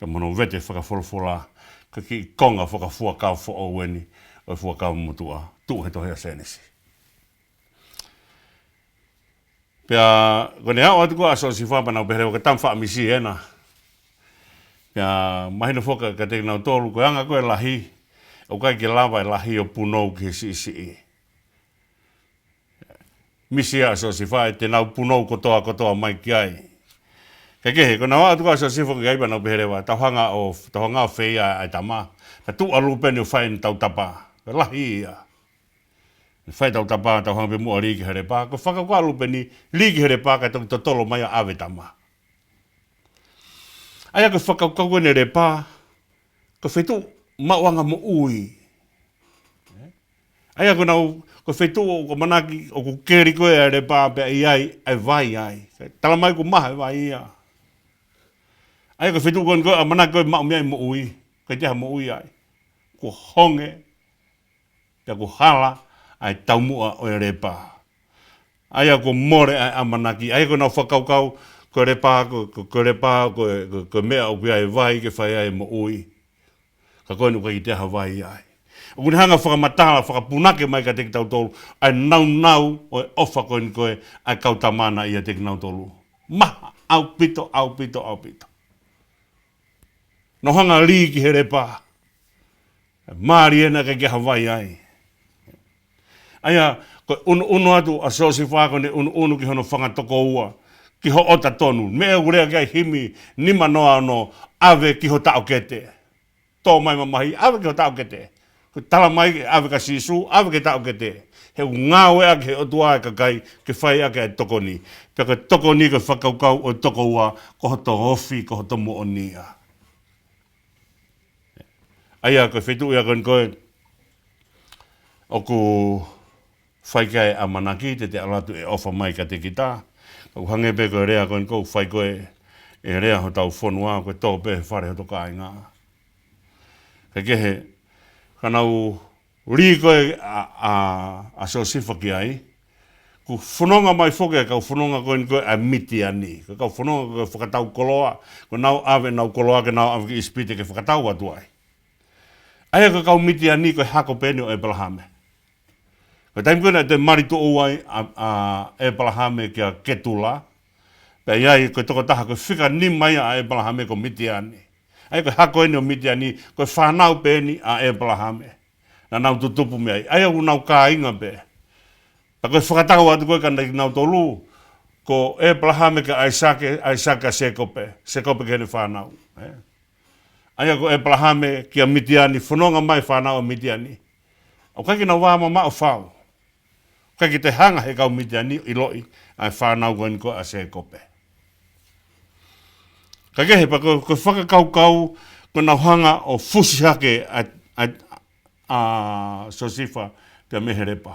pea mo hono vete fakafolofola, ko e kiʻi konga fakafuakava foʻou eni ʻo e Fuakava Motuʻa, tuʻu he tohi ʻa Sēnesi. Pea ko ʻene aʻu atu ko ē ʻa Siosifa pea nau pehē leva ko e tama faʻa misi ena. Pea mahino foki kiate kinautolu ko e anga ko ē e lahi, ʻoku ʻikai ke lava e lahi ʻo punou ki he siʻisiʻi. Misi ʻa Siosifa ʻe te nau punou kotoa kotoa mai ki ai. Kae kehe, ko ʻenau aʻu atu ko ē ʻa Siosifa ki ai pea nau pehē leva, tau hanga ʻo, tau hanga ʻo feia ʻa e tama. Ka tuʻu ʻa Lūpeni ʻo fai ʻene tautapa. Ko e lahi ia. Fai tautapa, tau hanga pē muʻa ʻo lī ki he lepa. Ko e fakakaukau ʻa Lūpeni, lī ki he lepa, kae toki totolo mai ʻo ʻave e tama. ʻA ia ko e fakakaukau ko eni e lepa, ko e feituʻu maʻuʻanga moʻui. ʻA ia ko ʻenau, ko e feituʻu ʻoku ʻamanaki, ʻoku keli ko ē ʻa e lepa pea ʻi ai ʻa e vai ai. Talamai ʻoku maha e vai ia. ʻA ia ko e feituʻu ko eni ko ē ʻamanaki ko ē maʻu mei ai e moʻui. ʻIkai toe ha moʻui ai. Kuo honge, pea kuo hala ʻa e taumuʻa ʻo e lepa. ʻA ia kuo mole ʻa e ʻamanaki. ʻA ia ko ʻenau fakakaukau, ko e lepa, ko, ko, ko e lepa, ko, ko, ko e meʻa ʻoku ʻi ai e vai ke fai ai e moʻui. Ka ko eni ʻoku ʻikai toe ha vai ai. ʻOku ne hanga ʻo fakamatala, fakapunake mai kiate kitautolu ʻa e naunau ʻo e ʻofa ko eni ko ē ʻa e kau tama naʻe ʻiate kinautolu. Maha ʻaupito, ʻaupito, ʻaupito. Nau hanga ʻo lī ki he lepa. Mālie ena, ʻikai ke ha vai ai. ʻA ia, ko e ʻunuʻunu atu ʻa Siosifa ko ʻene ʻunuʻunu ki hono fanga tokoua, ki hoʻata tonu. Meʻa ʻoku lea ki ai e himi nimanoa ono, ʻave ki ho taʻokete. Tō mai mamahi, ʻave ki ho taʻokete. Ko e talamai ke ʻave kia Sīsū, ʻave ki he taʻokete. He ʻoku ngāueʻaki ʻe he ʻOtua e kakai ke fai ʻaki e tokoni. Pea ko e tokoni ko e fakakaukau ʻo e tokoua, ko hoto ofi, ko hoto moʻoni ia. ʻA ia ko e feituʻu ia ko eni ko ē ʻoku fai ki ai e ʻamanaki, te te ʻalu atu ʻe ʻofa mai kiate kita. ʻOku hangē pē ko e lea ko eni ʻoku fai ko ē ʻe he lea hotau fonua, ko e tō pē he fale hoto kāinga. Kae kehe, ka nau lī ko ē ʻa, ʻa, ʻa Siosifa ki ai, kuo fononga mai foki e kau fononga ko eni ko ē ʻa Mitiani. Ko e kau fononga ko ē fakatau koloa, ko ʻenau ʻave ʻenau koloa ke nau ʻave ki ʻIsipite ke fakatau atu ai. ʻA ia ko e kau Mitiani ko e hako pē eni ʻo ʻĒpalahame. Ko e taimi ko ē naʻe toe mali tuʻu ai ʻa, ʻa ʻĒpalahame kia Ketula, pea ʻi ai ko e tokotaha ko e fika nima ia ʻa ʻĒpalahame ko Mitiani. ʻA ia ko e hako eni ʻo Mitiani, ko e fānau pē eni ʻa ʻĒpalahame. Naʻa nau tutupu mei ai. ʻA ia ʻoku nau kāinga pē. Pea ko e fakatau atu ko ē kiate kinautolu, ko ʻĒpalahame kia ʻAisake, ʻAisake kia Sēkope, Sēkope ki heʻene fānau. ʻE? ʻA ia ko ʻĒpalahame kia Mitiani, fononga mai e fānau ʻa Mitiani. ʻOku ʻikai ke nau vā mamaʻo fau. ʻIkai ke toe hanga ʻe he kau Mitiani ʻo ʻiloʻi ʻa e fānau ko eni ko ē ʻa Sēkope. Kae kehe pea ko, ko e fakakaukau, ko ʻenau hanga ʻo fusi hake ʻa, ʻa, ʻa Siosifa pea mei he lepa.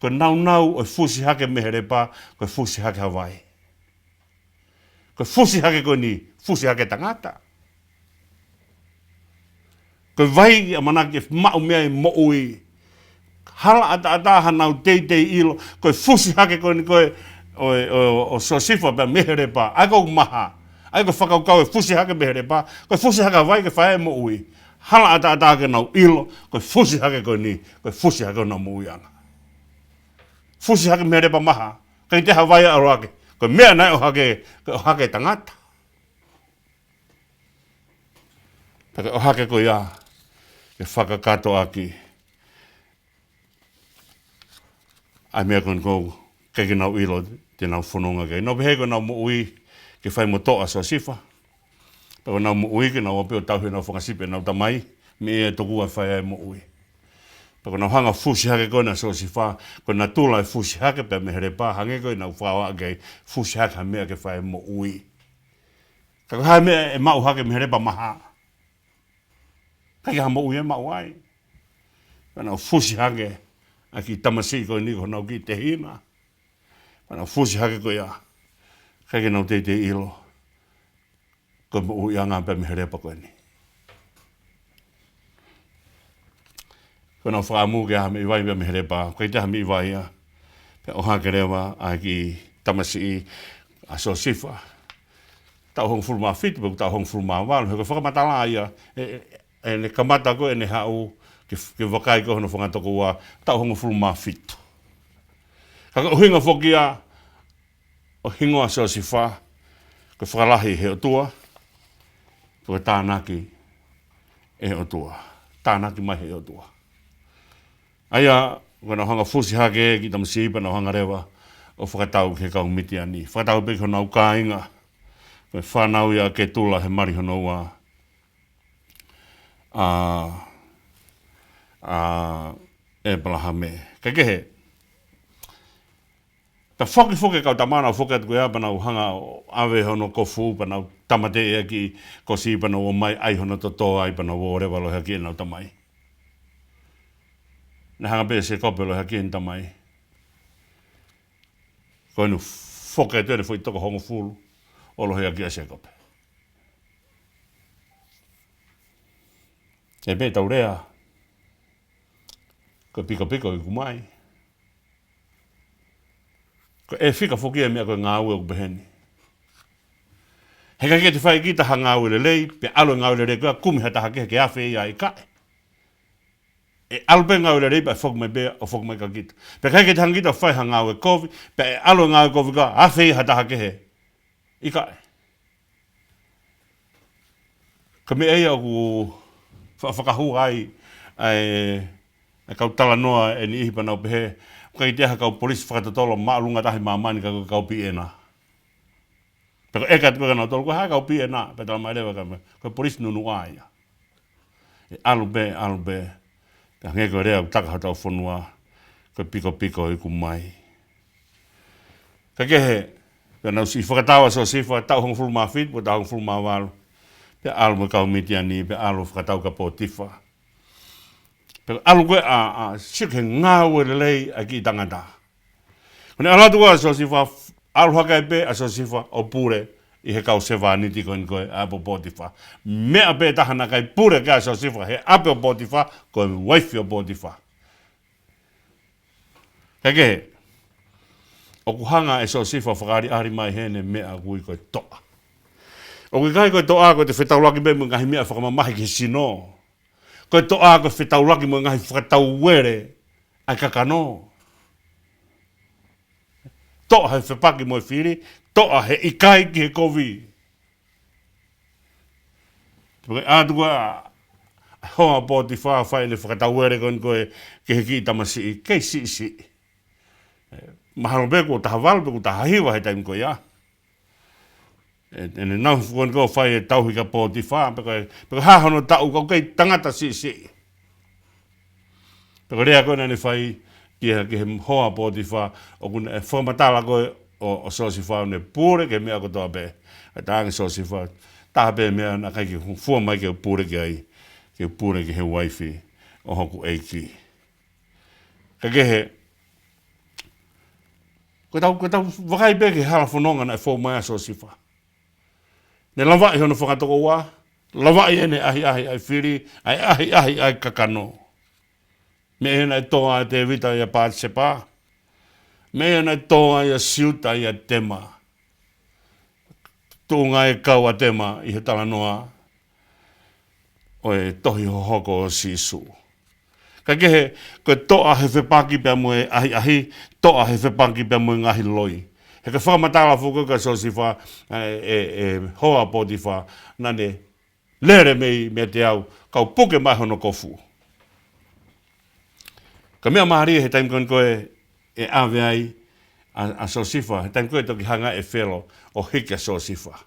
Ko e naunau ʻo e fusi hake mei he lepa, ko e fusi hake ha vai. Ko e fusi hake ko eni, fusi hake tangata. Ko e vai ʻamanaki ke maʻu mei ai e moʻui. Hala ʻataʻatā hanau teitei ʻilo, ko e fusi hake ko eni ko ē ʻo, ʻo, ʻo Siosifa pea mei he lepa. ʻA ia ʻoku maha. ʻA ia ko e fakakaukau e fusi hake mei he lepa, ko e fusi hake ha vai ke fai ai e moʻui. Hala ʻataʻatā ke nau ʻilo, ko e fusi hake ko eni, ko e fusi hake honau moʻuiʻanga. Fusi hake mei he lepa maha. ʻIkai toe ha vai ʻalu hake. Ko e meʻa naʻe ʻohake, ko e ʻohake tangata. Pea ko e ʻohake ko ia, ke fakakātoa ʻaki ʻa e meʻa ko eni ʻoku ʻikai ke nau ʻilo te nau fononga ki ai. Nau pehē ko ʻenau moʻui ke fai mo toʻa ʻa Siosifa. Pea ko ʻenau moʻui ke nau ō pē ʻo tauhi ʻenau fanga sipi ʻenau tamai, meʻa ia ʻe tokua ʻe fai ai e moʻui. Pea ko ʻenau hanga ʻo fusi hake ko ena ʻa Siosifa, ko e natula e fusi hake pea mei he lepa, hangē ko ʻenau fakahā ki ai, fusi hake ha meʻa ke fai ai e moʻui. Ka ko e hā e meʻa ʻe maʻu hake mei he lepa maha? ʻIkai ha moʻui ʻe maʻu ai. Pea nau fusi hake ʻa e kiʻi tamasiʻi ko eni ko honau kiʻi tehina. Pea nau fusi hake ko ia. ʻIkai ke nau teitei ʻilo ko e moʻuiʻanga pē mei he lepa ko eni. Ko ʻenau fakaʻamu ke ʻai ha meʻi vai pē mei he lepa, ʻikai toe ʻai ha meʻi vai ia. Pea ʻohake leva ʻa e kiʻi tamasiʻi ʻa Siosifa. Taʻu hongofulu mā fitu, pe ko e taʻu hongofulu mā valu, he ko e fakamatala ia, ʻe, ʻe, ʻene kamata ko ē ʻene haʻu ke, ke vakai ko ē hono fanga tokoua, taʻu hongofulu mā fitu. Ka ko e ʻuhinga foki ia ʻo e hingoa Siosifa, ko e fakalahi he ʻOtua, ko e tānaki ʻe he ʻOtua. Tānaki mai he ʻOtua. ʻA ia, ko ʻenau hanga fusi hake e kiʻi tamasiʻi pea nau hanga leva ʻo fakatau ki he kau Mitiani. Fakatau pē ki honau kāinga, ko e fānau ia ʻa Ketula he mali hono ua ʻa, ʻa ʻĒpalahame. Kae kehe, pea foki foki e kau tama, nau foki atu ko ia pea nau hanga ʻo ʻave hono kofu pea nau tāmateʻi e kiʻi kosi pea nau ō mai ʻai hono totō ai pea nau ō leva ʻo lohiakiʻi ʻenau tamai. Naʻe hanga pē ʻe Sēkope ʻo lohiakiʻi ʻene tamai. Ko ʻene foki atu ʻene foʻi toko hongofulu ʻo lohiakiʻi ʻa Sēkope. ʻE pehē ʻetau lea, ko e pikopiko iku mai. Ko e fika foki e meʻa ko e ngāue ʻoku pehē ni. He ʻikai ke te fai kita ha ngāue lelei, pea ʻalu e ngāue lelei ko ia kumi ha taha kehe ke afe ia, ʻikai. ʻE ʻalu pē ngāue lelei pea ʻe foki mai pē, ʻo foki mai kia kita. Pea ʻikai ke te hanga kita fai ha ngāue kovi, pea ʻe ʻalu e ngāue kovi ko ia afe ia ha taha kehe, ʻikai. Ko e meʻa ia ʻoku fa-, fakahū ai ʻa e, ʻa e kau talanoa ʻe niʻihi pea nau pehē, ʻoku ʻikai toe ʻi ai ha kau polisi fakatotolo māʻolunga taha ʻi māmani ka ko e kau PNR. Pea ko e ʻeke atu ko ē kia nautolu, ko e hā e kau PNR, pea talamai leva ka me, ko e polisi nunuʻa ia. ʻE ʻalu pē, ʻalu pē. Ka hangē ko e lea ʻoku taka hotau fonua, ko e pikopiko iku mai. Kae kehe, pea nau siʻi fakatau ʻa Siosifa, taʻu hongofulu mā fitu, pe ko e taʻu hongofulu mā valu. Pea ʻalu mo e kau Mitiani, pea ʻalu fakatau kia Potifa. Pea ʻalu ko ē ʻa, ʻa, sio ki he ngāue lelei ʻa e kiʻi tangata. Ko ʻene ʻalu atu ko ē ʻa Siosifa, ʻalu hake ai pē ʻa Siosifa ʻo pule ʻi he kau sevāniti ko eni ko ē ʻa ʻapi ʻo Potifa. Meʻa pē taha naʻe ʻikai pule ki ai ʻa Siosifa he ʻapi ʻo Potifa, ko e uaifi ʻo Potifa. Kae kehe, ʻoku hanga ʻe Siosifa fakaʻaliʻali mai heʻene meʻa ʻoku ui ko e toʻa. ʻOku ʻikai ko e toʻa ko e fetaulaki pē mo e ngaahi meʻa fakamamahi ki he sino. Ko e toʻa ko e fetaulaki mo e ngaahi fakatauele ʻa e kakano. Toʻa he fepaki mo e fili, toʻa he ʻikai ki he kovi. Pea ko e ʻalu atu ko ē ʻa e hoa ʻo Potifa ʻo fai ʻene fakatauele ko eni ko ē ki he kiʻi tamasiʻi, kei siʻisiʻi. ʻE, mahalo pē kuo taha valu pe kuo taha hiva he taimi ko ia. ʻE, ʻene nau fuʻu ko eni ko ē ʻo fai e tauhi kia Potifa, pe ko e, pe ko e hā hono taʻu, ka ʻoku kei tangata siʻisiʻi. Pea ko e lea ko ē naʻa ne fai ki he, ki he hoa ʻo Potifa, ʻoku ne fakamatala ko ē ʻo, ʻo Siosifa ʻoku ne pule ki he meʻa kotoa pē. ʻE talaange ʻe Siosifa, taha pē meʻa naʻe ʻikai ke fua mai ke u pule ki ai, ke u pule ki he uaifi ʻo hoku ʻeiki. Kae kehe, ko ʻetau, ko ʻetau vakai pē ki he hala fononga naʻe fou mai ai ʻa Siosifa. Ne lavaʻi hono fanga tokoua, lavaʻi ʻene ʻahiʻahi ʻa e fili, ʻa e ʻahiʻahi ʻa e kakano. Meʻa ia naʻe tō ai ʻa Tēvita ʻia Patisepa. Meʻa ia naʻe tō ai ʻa Siuta ʻia Tema. Tuʻunga e kau ʻa Tema ʻi he talanoa ʻo e tohi hohoko ʻo Sīsū. Kae kehe, ko e toʻa he fepaki pea mo e ʻahiʻahi, toʻa he fepaki pea mo e ngaahi loi. He ko e fakamatala foki ko ē kia Siosifa, ʻe, ʻe, ʻe hoa ʻo Potifa, naʻa ne lele mei, meiate au, kau puke mai hono kofu. Ko e meʻa mālie he taimi ko eni ko ē ʻe ʻave ai ʻa, ʻa Siosifa, he taimi ko ē toki hanga ʻe Felo ʻo hiki ʻa Siosifa.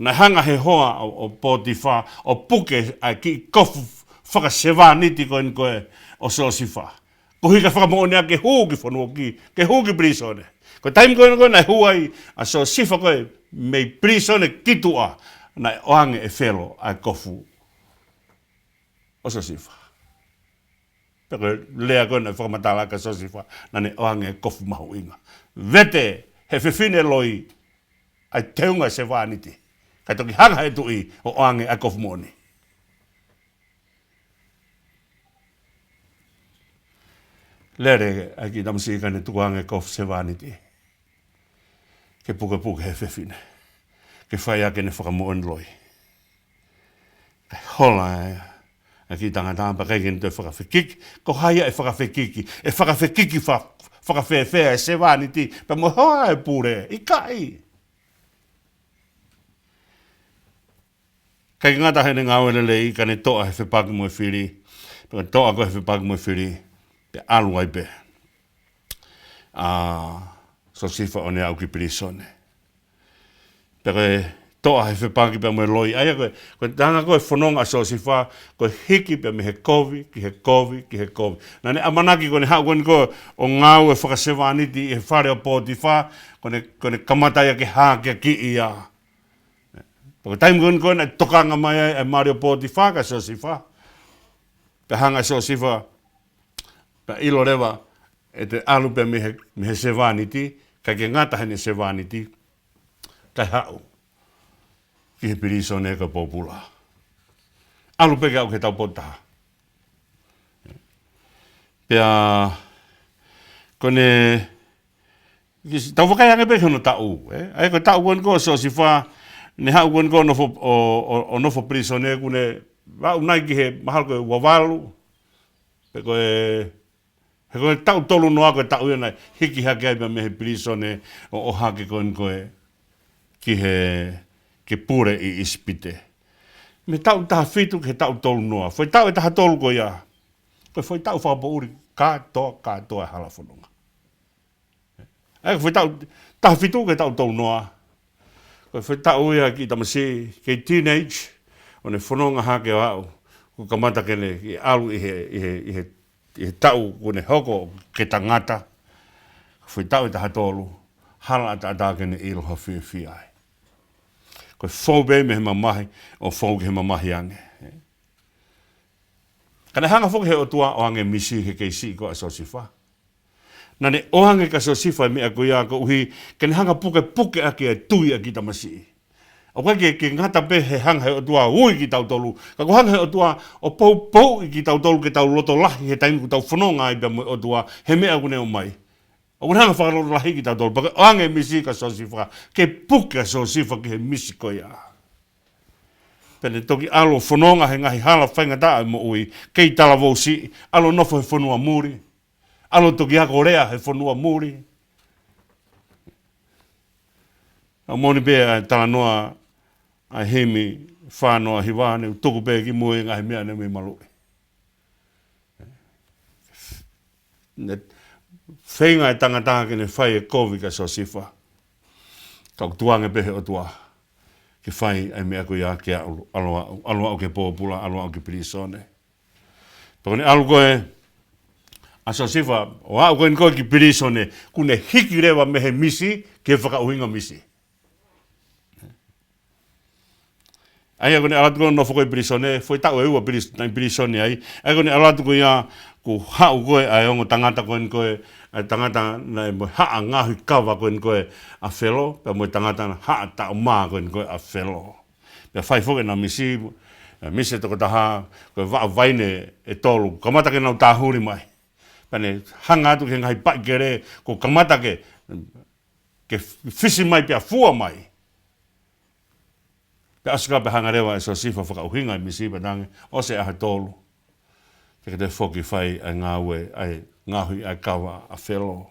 Naʻe hanga he hoa ʻo, ʻo Potifa ʻo puke ʻa e kiʻi kofu fakasevāniti ko eni ko ē ʻo Siosifa. Koeʻuhi ke fakamoʻoni ʻaki ke hū ki fonua ki, ke hū ki pilīsone. Ko e taimi ko ē ko ē naʻe hū ai ʻa Siosifa ko ē mei pilīsone ki tuʻa, naʻe ʻoange ʻe Felo ʻa e kofu ʻo Siosifa. Pea ko e lea ko ē naʻe fakamatala kia Siosifa, naʻa ne ʻoange e kofu mahuʻinga. Vete, he fefine loi ʻa e teunga e sevāniti. Kae toki hanga he tuʻi ʻo ʻoange ʻa e kofu moʻoni. Lele ʻa e kiʻi tamasiʻi kae ne tukuange e kofu sevāniti ke pukepuke he fefine, ke fai ʻaki ʻene fakamoʻoni loi. Kae hola ʻa e kiʻi tangata pea ʻikai ke ne toe fakafekiki. Ko hai ia ʻe fakafekiki? ʻE fakafekiki fa-, fakafēfē e sevāniti pea mo e hoa e pule? ʻIkai. ʻIkai ke ngata heʻene ngāue lelei, ka ne toʻa he fepaki mo e fili. Pea toʻa ko ē he fepaki mo e fili, pea ʻalu ai pē ʻa Siosifa ʻo ne aʻu ki pilīsone. Pea ko e toʻa he fepaki pea mo e loi. ʻA ia ko e, ko e tanga ko e fononga ʻa Siosifa, ko e hiki pē mei he kovi ki he kovi ki he kovi. Naʻa ne ʻamanaki ko ʻene haʻu ko eni ko ē ʻo ngāue fakasevāniti ʻi he fale ʻo Pōtifa, ko ʻene, ko ʻene kamata ia ke hākeakiʻi ia. Pea ko e taimi ko eni ko ē naʻe tokanga mai ai e mali ʻo Pōtifa kia Siosifa. Pea hanga ʻe Siosifa, pea ʻilo leva ʻe te ʻalu pē mei he, mei he sevāniti, ʻikai ke ngata heʻene sevāniti, kae haʻu ki he pilīsone ko e pōpula. ʻAlu pē ke aʻu ki he taupotu taha. Pea ko ʻene, kiʻi tau vakai ange pē ki hono taʻu, ē? ʻA ia ko e taʻu ko eni ko ē ʻo Siosifa, ne haʻu ko eni ko ē ʻo nofo, ʻo, ʻo, ʻo nofo pilīsone, kuo ne aʻu nai ki he mahalo ko e ua valu, pe ko e, he ko e taʻu tolu noa ko e taʻu ia naʻe hiki hake ai pē mei he pilīsone ʻo, ʻo ʻohake ko eni ko ē ki he, ke pule ʻi ʻIsipite. Mei he taʻu taha fitu ki he taʻu tolu noa. Foʻi taʻu ʻe taha tolu ko ia, ko e foʻi taʻu fakapoʻuli kātoa, kātoa e hala fononga. ʻA ia ko e foʻi taʻu taha fitu ki he taʻu tolu noa, ko e foʻi taʻu ia kiʻi tamasiʻi, kei teenage, ʻo ne fononga hake ʻo aʻu, kuo kamata ke ne ʻalu ʻi he, ʻi he, ʻi he, ʻi he taʻu kuo ne hoko ke tangata. Foʻi taʻu ʻe taha tolu, hala ʻataʻatā ke ne ʻilo ha fiefia ai. Ko e fou pē mei he mamahi, ʻo fou ki he mamahi ange. Ka ne hanga foki he ʻOtua ʻo ʻoange e misi ki he kei siʻi ko ē ʻa Siosifa. Naʻa ne ʻoange kia Siosifa e meʻa ko ia koeʻuhi ke ne hanga pukepuke ʻaki e tui ʻa e kiʻi tamasiʻi. ʻOku ʻikai ke, ke ngata pē he hanga he ʻOtua ʻo ui kitautolu, ka ko e hanga he ʻOtua ʻo poupouʻi kitautolu ke tau loto lahi he taimi ʻoku tau fononga ai pea mo e ʻOtua he meʻa ʻoku ne ʻomai. ʻOku ne hanga fakaloto lahi kitautolu, pea ko e ʻoange e misi kia Siosifa, ke puke ʻa Siosifa ki he misi ko ia. Pea ne toki ʻalu ʻo fononga he ngaahi hala faingataʻa e moʻui, kei talavou siʻi, ʻalu ʻo nofo he fonua muli, ʻalu ʻo toki ako lea he fonua muli. ʻOku moʻoni pē ʻa e talanoa ʻa e himi fā noa hiva, ne u tuku pē ki mui e ngaahi meʻa ne u mei maluʻi. Ne feinga e tangata ke ne fai e kovi kia Siosifa. Ka ʻoku tukuange pē he ʻOtua ke fai ʻa e meʻa ko ia ke ʻalu, ʻalu aʻu, ʻalu aʻu ki he pōpula, ʻalu aʻu ki pilīsone. Pea ko ʻene ʻalu ko ē ʻa Siosifa, ʻo aʻu ko eni ko ē ki pilīsone, kuo ne hiki leva mei he misi ki he fakaʻuhinga misi. ʻA ia ko ʻene ʻalu atu ko ē ʻo nofo ko ē ʻi pilīsone, foʻi taʻu ʻe ua pilīs-, naʻe ʻi pilīsone ai. ʻA ia ko ʻene ʻalu atu ko ia, kuo haʻu ko ē ʻa e ongo tangata ko eni ko ē, ʻa e tangata naʻe mo e haʻa ngaohi kava ko eni ko ē ʻa Felo, pea mo e tangata haʻa taʻu mā ko eni ko ē ʻa Felo. Pea fai foki ʻena misi, ʻa e misi ʻe toko taha, ko e vaʻa vaine ʻe tolu, kamata ke nau tāhuli mai. Pea ne hanga atu ki he ngaahi paʻi kele, kuo kamata ke, ke fisi mai pea fua mai. Pea ʻosi ko ia pea hanga leva ʻe Siosifa fakaʻuhinga e misi pea talaange, ʻosi e ʻaho ʻe tolu, te ke toe foki fai ʻa e ngāue, ʻa e ngaohi ʻa e kava ʻa Felo.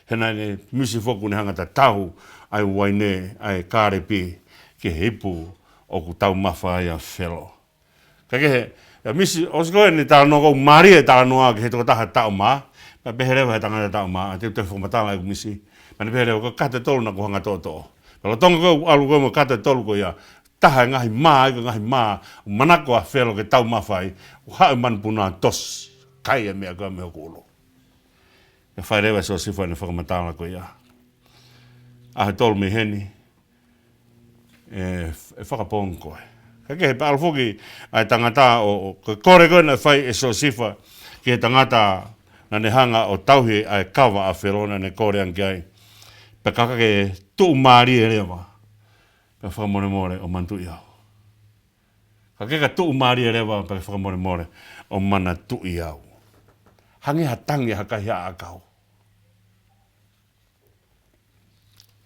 He naʻa ne misi foki kuo ne hanga ʻo tatau ʻa e uaine, ʻa e kālepi, ki he ipu ʻoku taumafa ai ʻa Felo. Kae kehe, ʻa e misi, ʻosi ko ē ʻene talanoa, ʻoku mālie e talanoa ki he tokotaha taʻu mā, pea pehē leva he tangata taʻu mā, ʻa te u toe fakamatala ʻeku misi. Pea ne pehē leva, ko e kato ʻe tolu naʻa ku hanga ʻo toʻotoʻo. Pea lolotonga ko ē ʻeku ʻalu ko ē mo e kato ʻe tolu ko ia, taha e ngaahi mā, ʻa e ngaahi mā ʻoku manako ʻa Felo ke taumafa ai, ʻoku haʻu e manupuna ʻo tosi, kai e meʻa ko ia mei hoku ʻulu. Pea fai leva ʻe Siosifa ʻene fakamatala ko ia. ʻAho ʻe tolu mei heni, ʻe, ʻe fakapoongi koe. Kae kehe, pea ʻalu foki ʻa e tangata ʻo, ʻo, ko e kole ko ē naʻe fai ʻe Siosifa ki he tangata naʻa ne hanga ʻo tauhi ʻa e kava ʻa Felo, naʻa ne kole ange ki ai. Pea ka ke tuʻumālie leva, pea fakamolemole ʻo manatuʻi au. Ka ke ka tuʻumālie leva, pea fakamolemole ʻo manatuʻi au. Hangē ha tangi ha kaihaʻa ʻakau.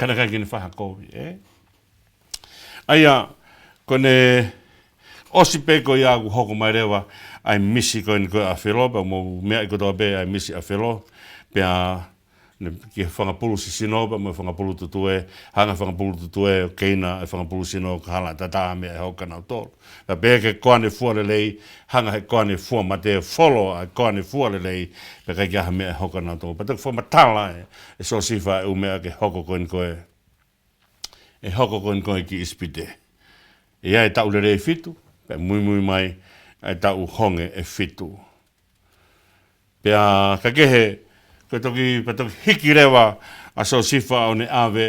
Ka naʻe ʻikai ke ne fai ha kovi, ē? ʻA ia, ko ʻene ʻosi pē ko ia kuo hoko mai leva ʻa e misi ko eni ko ē ʻa Felo, pea mo e meʻa kotoa pē ʻa e misi ʻa Felo, pea ne ki he fanga pulu sisino, pea mo e fanga pulu tutue, hanga fanga pulu tutue ʻo keina e fanga pulu sino ka hala tatā meʻa ʻe hoko kia nautolu. Pea pehē ki he koane fua lelei, hanga he koane fua mate ʻo folo ʻa e koane fua lelei, pea ʻikai ke ʻi ai ha meʻa ʻe hoko kia nautolu. Pea toki fakamatala ʻe, ʻe Siosefa e ʻū meʻa ke hoko ko eni ko ē, ʻe hoko ko eni ko ē ki ʻIsipite. ʻE ʻi ai e taʻu lelei ʻe fitu, pea muimui mai ʻa e taʻu honge ʻe fitu. Pea ka kehe, ko e toki, pea toki hiki leva ʻa Siosefa ʻo ne ʻave,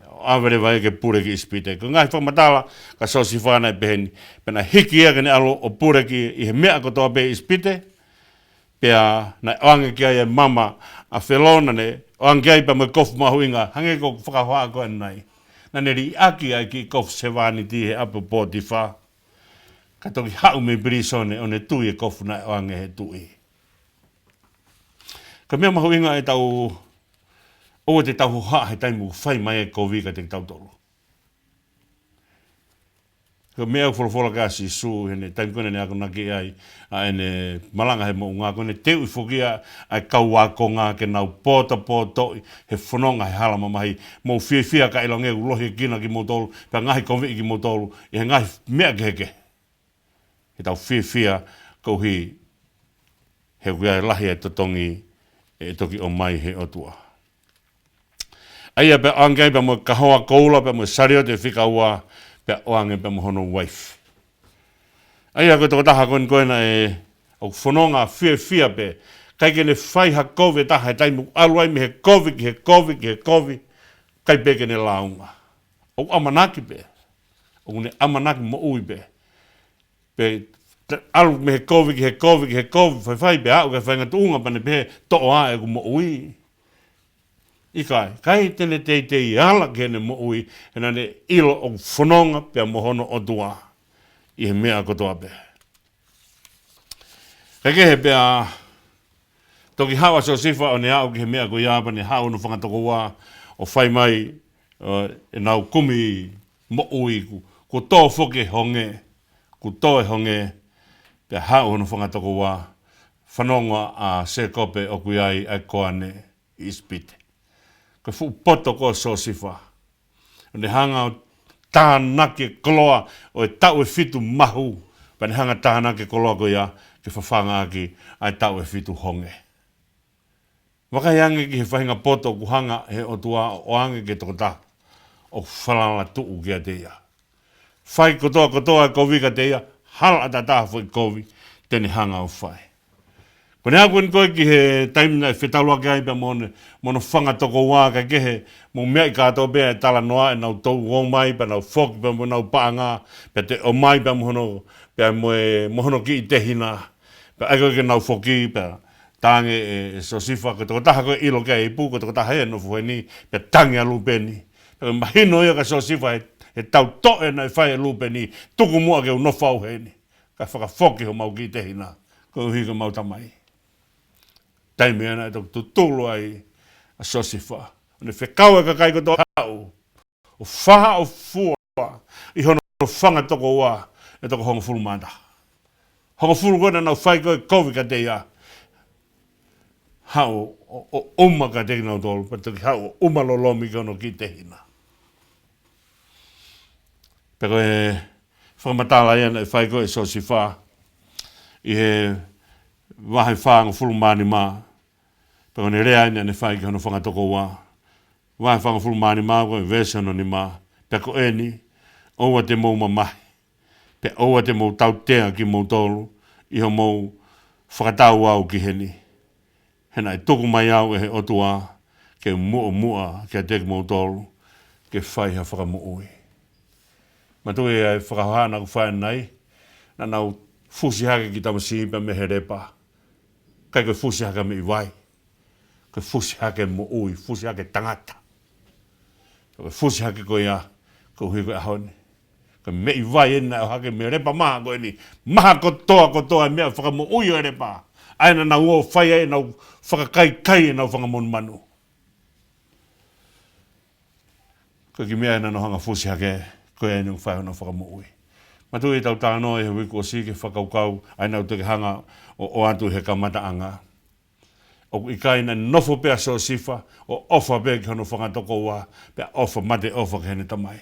ʻave leva ia ke pule ki ʻIsipite. Ko e ngaahi fakamatala kia Siosefa naʻe pehē ni, pea naʻe hiki ia ke ne ʻalu ʻo pule ki, ʻi he meʻa kotoa pē ʻi ʻIsipite, pea naʻe ʻoange ki ai e mama ʻa Felo, naʻa ne ʻoange ki ai pea mo e kofu mahuʻinga, hangē ko e fakahohaʻa ko ē ʻanenai. Naʻa ne liʻaki ʻa e kiʻi kofu sevāniti he ʻapi ʻo Potifa. Ka toki haʻu mei pilīsone ʻo ne tui e kofu naʻe ʻoange he tuʻi. Ko e meʻa mahuʻinga ʻetau, ʻoua te tau hohaʻa he taimi ʻoku fai mai e kovi kiate kitautolu. Ko e meʻa ʻoku folofola ki ai ʻa Sīsū, heʻene taimi ko ē naʻa ne akonaki ai, ʻa ʻene malanga he moʻunga, ko ʻene teuʻi foki ʻa, ʻa e kau ākonga ke nau potopotoʻi he fononga he hala mamahi, mou fiefia ka ʻilonga ʻoku lohiekina kimoutolu, pea ngaahi koviʻi kimoutolu, ʻi he ngaahi meʻa kehekehe. Ke tau fiefia koeʻuhi he ʻoku ʻi ai e lahi ʻa e totongi ʻe toki ʻomai he ʻOtua. ʻA ia pea ʻoange ai pea mo e kahoa koula pea mo e saliote fika ua pea ʻoange pea mo hono uaifi. ʻA ia ko e tokotaha ko eni ko ē naʻe ʻoku fononga fiefia pē. ʻIkai ke ne fai ha kovi ʻe taha he taimi ʻoku ʻalu ai mei he kovi ki he kovi ki he kovi. ʻIkai pē ke ne lāunga. ʻOku ʻamanaki pē. ʻOku ne ʻamanaki moʻui pē. Pea ta-, ʻalu mei he kovi ki he kovi ki he kovi, faifai pea aʻu ki he faʻahinga tuʻunga pea ne pehē toʻo ʻa ʻeku moʻui. ʻIkai, ʻikai te ne teitei ala ki heʻene moʻui, he naʻa ne ʻilo ʻoku fononga pea mo hono ʻOtua ʻi he meʻa kotoa pē. Kae kehe pea toki haʻu ʻa Siosefa ʻo ne aʻu ki he meʻa ko ia pea ne haʻu hono fanga tokoua ʻo fai mai, ʻo, ʻenau kumi moʻui kuo, kuo tō foki e honge, kuo tō e honge, pea haʻu hono fanga tokoua, fanongo ʻa Sēkope ʻoku ʻi ai ʻa e koane ʻi ʻIsipite. Ko e fuʻu poto ko ē ʻo Siosefa. ʻO ne hanga ʻo tānaki e koloa ʻo e taʻu ʻe fitu mahu, pea ne hanga tānaki e koloa ko ia ke fafanga ʻaki ʻa e taʻu ʻe fitu honge. Vakai ange ki he faʻahinga poto ʻoku hanga he ʻOtua ʻo ʻoange ki he tokotaha ʻoku falala tuʻu kiate ia. Fai kotoa kotoa e kovi kiate ia, hala ʻatā ha foʻi kovi te ne hanga ʻo fai. Ko ʻene aʻu ko eni ko ē ki he taimi naʻe fetaulaki ai pea mo hono, mo hono fanga tokoua kae kehe mou meaʻi kātoa pē ʻa e talanoa ʻenau toutou ō mai pea nau foki pea mo ʻenau paʻanga, pea toe ō mai pea mo hono, pea mo e, mo hono kiʻi tehina. Pea ʻai ko ē ke nau foki pea tangi ʻe, ʻe Siosefa ko e tokotaha ko ē ʻilo ki ai e ipu, ko e tokotaha ē ʻe nofo heni, pea tangi ʻa Lūpeni. Pea mahino ia kia Siosefa he, he tautoʻe naʻe fai ʻe Lūpeni, tuku muʻa ke u nofo au heni. Kae fakafoki homau kiʻi tehina, koeʻuhi ko ʻemau tamai. Taimi ia naʻe toki tutulu ai ʻa Siosefa. ʻO ne fekau e kakai kotoa haʻu ʻo faʻo fua ʻi hono fanga tokoua ʻe toko hongofulu mā taha. Hongofulu ko ē naʻa nau fai ko ē kovi kiate ia. Haʻu ʻo, ʻo, ʻo ʻuma kiate kinautolu, pea toki haʻu ʻo ʻuma lolomi ki hono kiʻi tehina. Pea ko e fakamatala ia naʻe fai ko ē ʻe Siosefa ʻi he vahe fāngofulu mā nima. Pea ko ʻene lea ia naʻa ne fai ki hono fanga tokoua. Vahe fāngofulu mā nima ko e veesi hono nima. Pea ko eni, ʻoua te mou mamahi. Pea ʻoua te mou tautea kimoutolu ʻi hoʻomou fakatau au ki heni. He naʻe tuku mai au ʻe he ʻOtua ke muʻomuʻa kiate kimoutolu ke fai ha fakamoʻui. Manatuʻi ʻa e fakahohaʻa naʻa ku fai ʻanenai, naʻa nau fusi hake e kiʻi tamasiʻi pea mei he lepa. ʻIkai ko e fusi hake meʻi vai. Ko e fusi hake moʻui, fusi hake tangata. Pea ko e fusi hake ko ia, koeʻuhi ko e ʻaho ni, ko e meʻi vai eni naʻe ʻohake mei he lepa maha ko eni, maha kotoa kotoa e meʻa fakamoʻui ʻo e lepa. ʻA ia naʻa nau ō ʻo fai ai ʻenau fakakaikai ʻenau fanga monumanu. Ko e kiʻi meʻa ia naʻa nau hanga ʻo fusi hake, ko ia eni ʻoku fai hono fakamoʻui. Manatuʻi ʻetau talanoa ʻi he uike kuo ʻosi ki he fakakaukau, ʻa ia naʻa ku toki hanga ʻo, ʻoatu he kamataʻanga. ʻOku ʻikai, naʻe nofo pē ʻa Siosefa, ʻo ʻofa pē ki hono fanga tokoua, pea ʻofa, mate ʻofa ki heʻene tamai.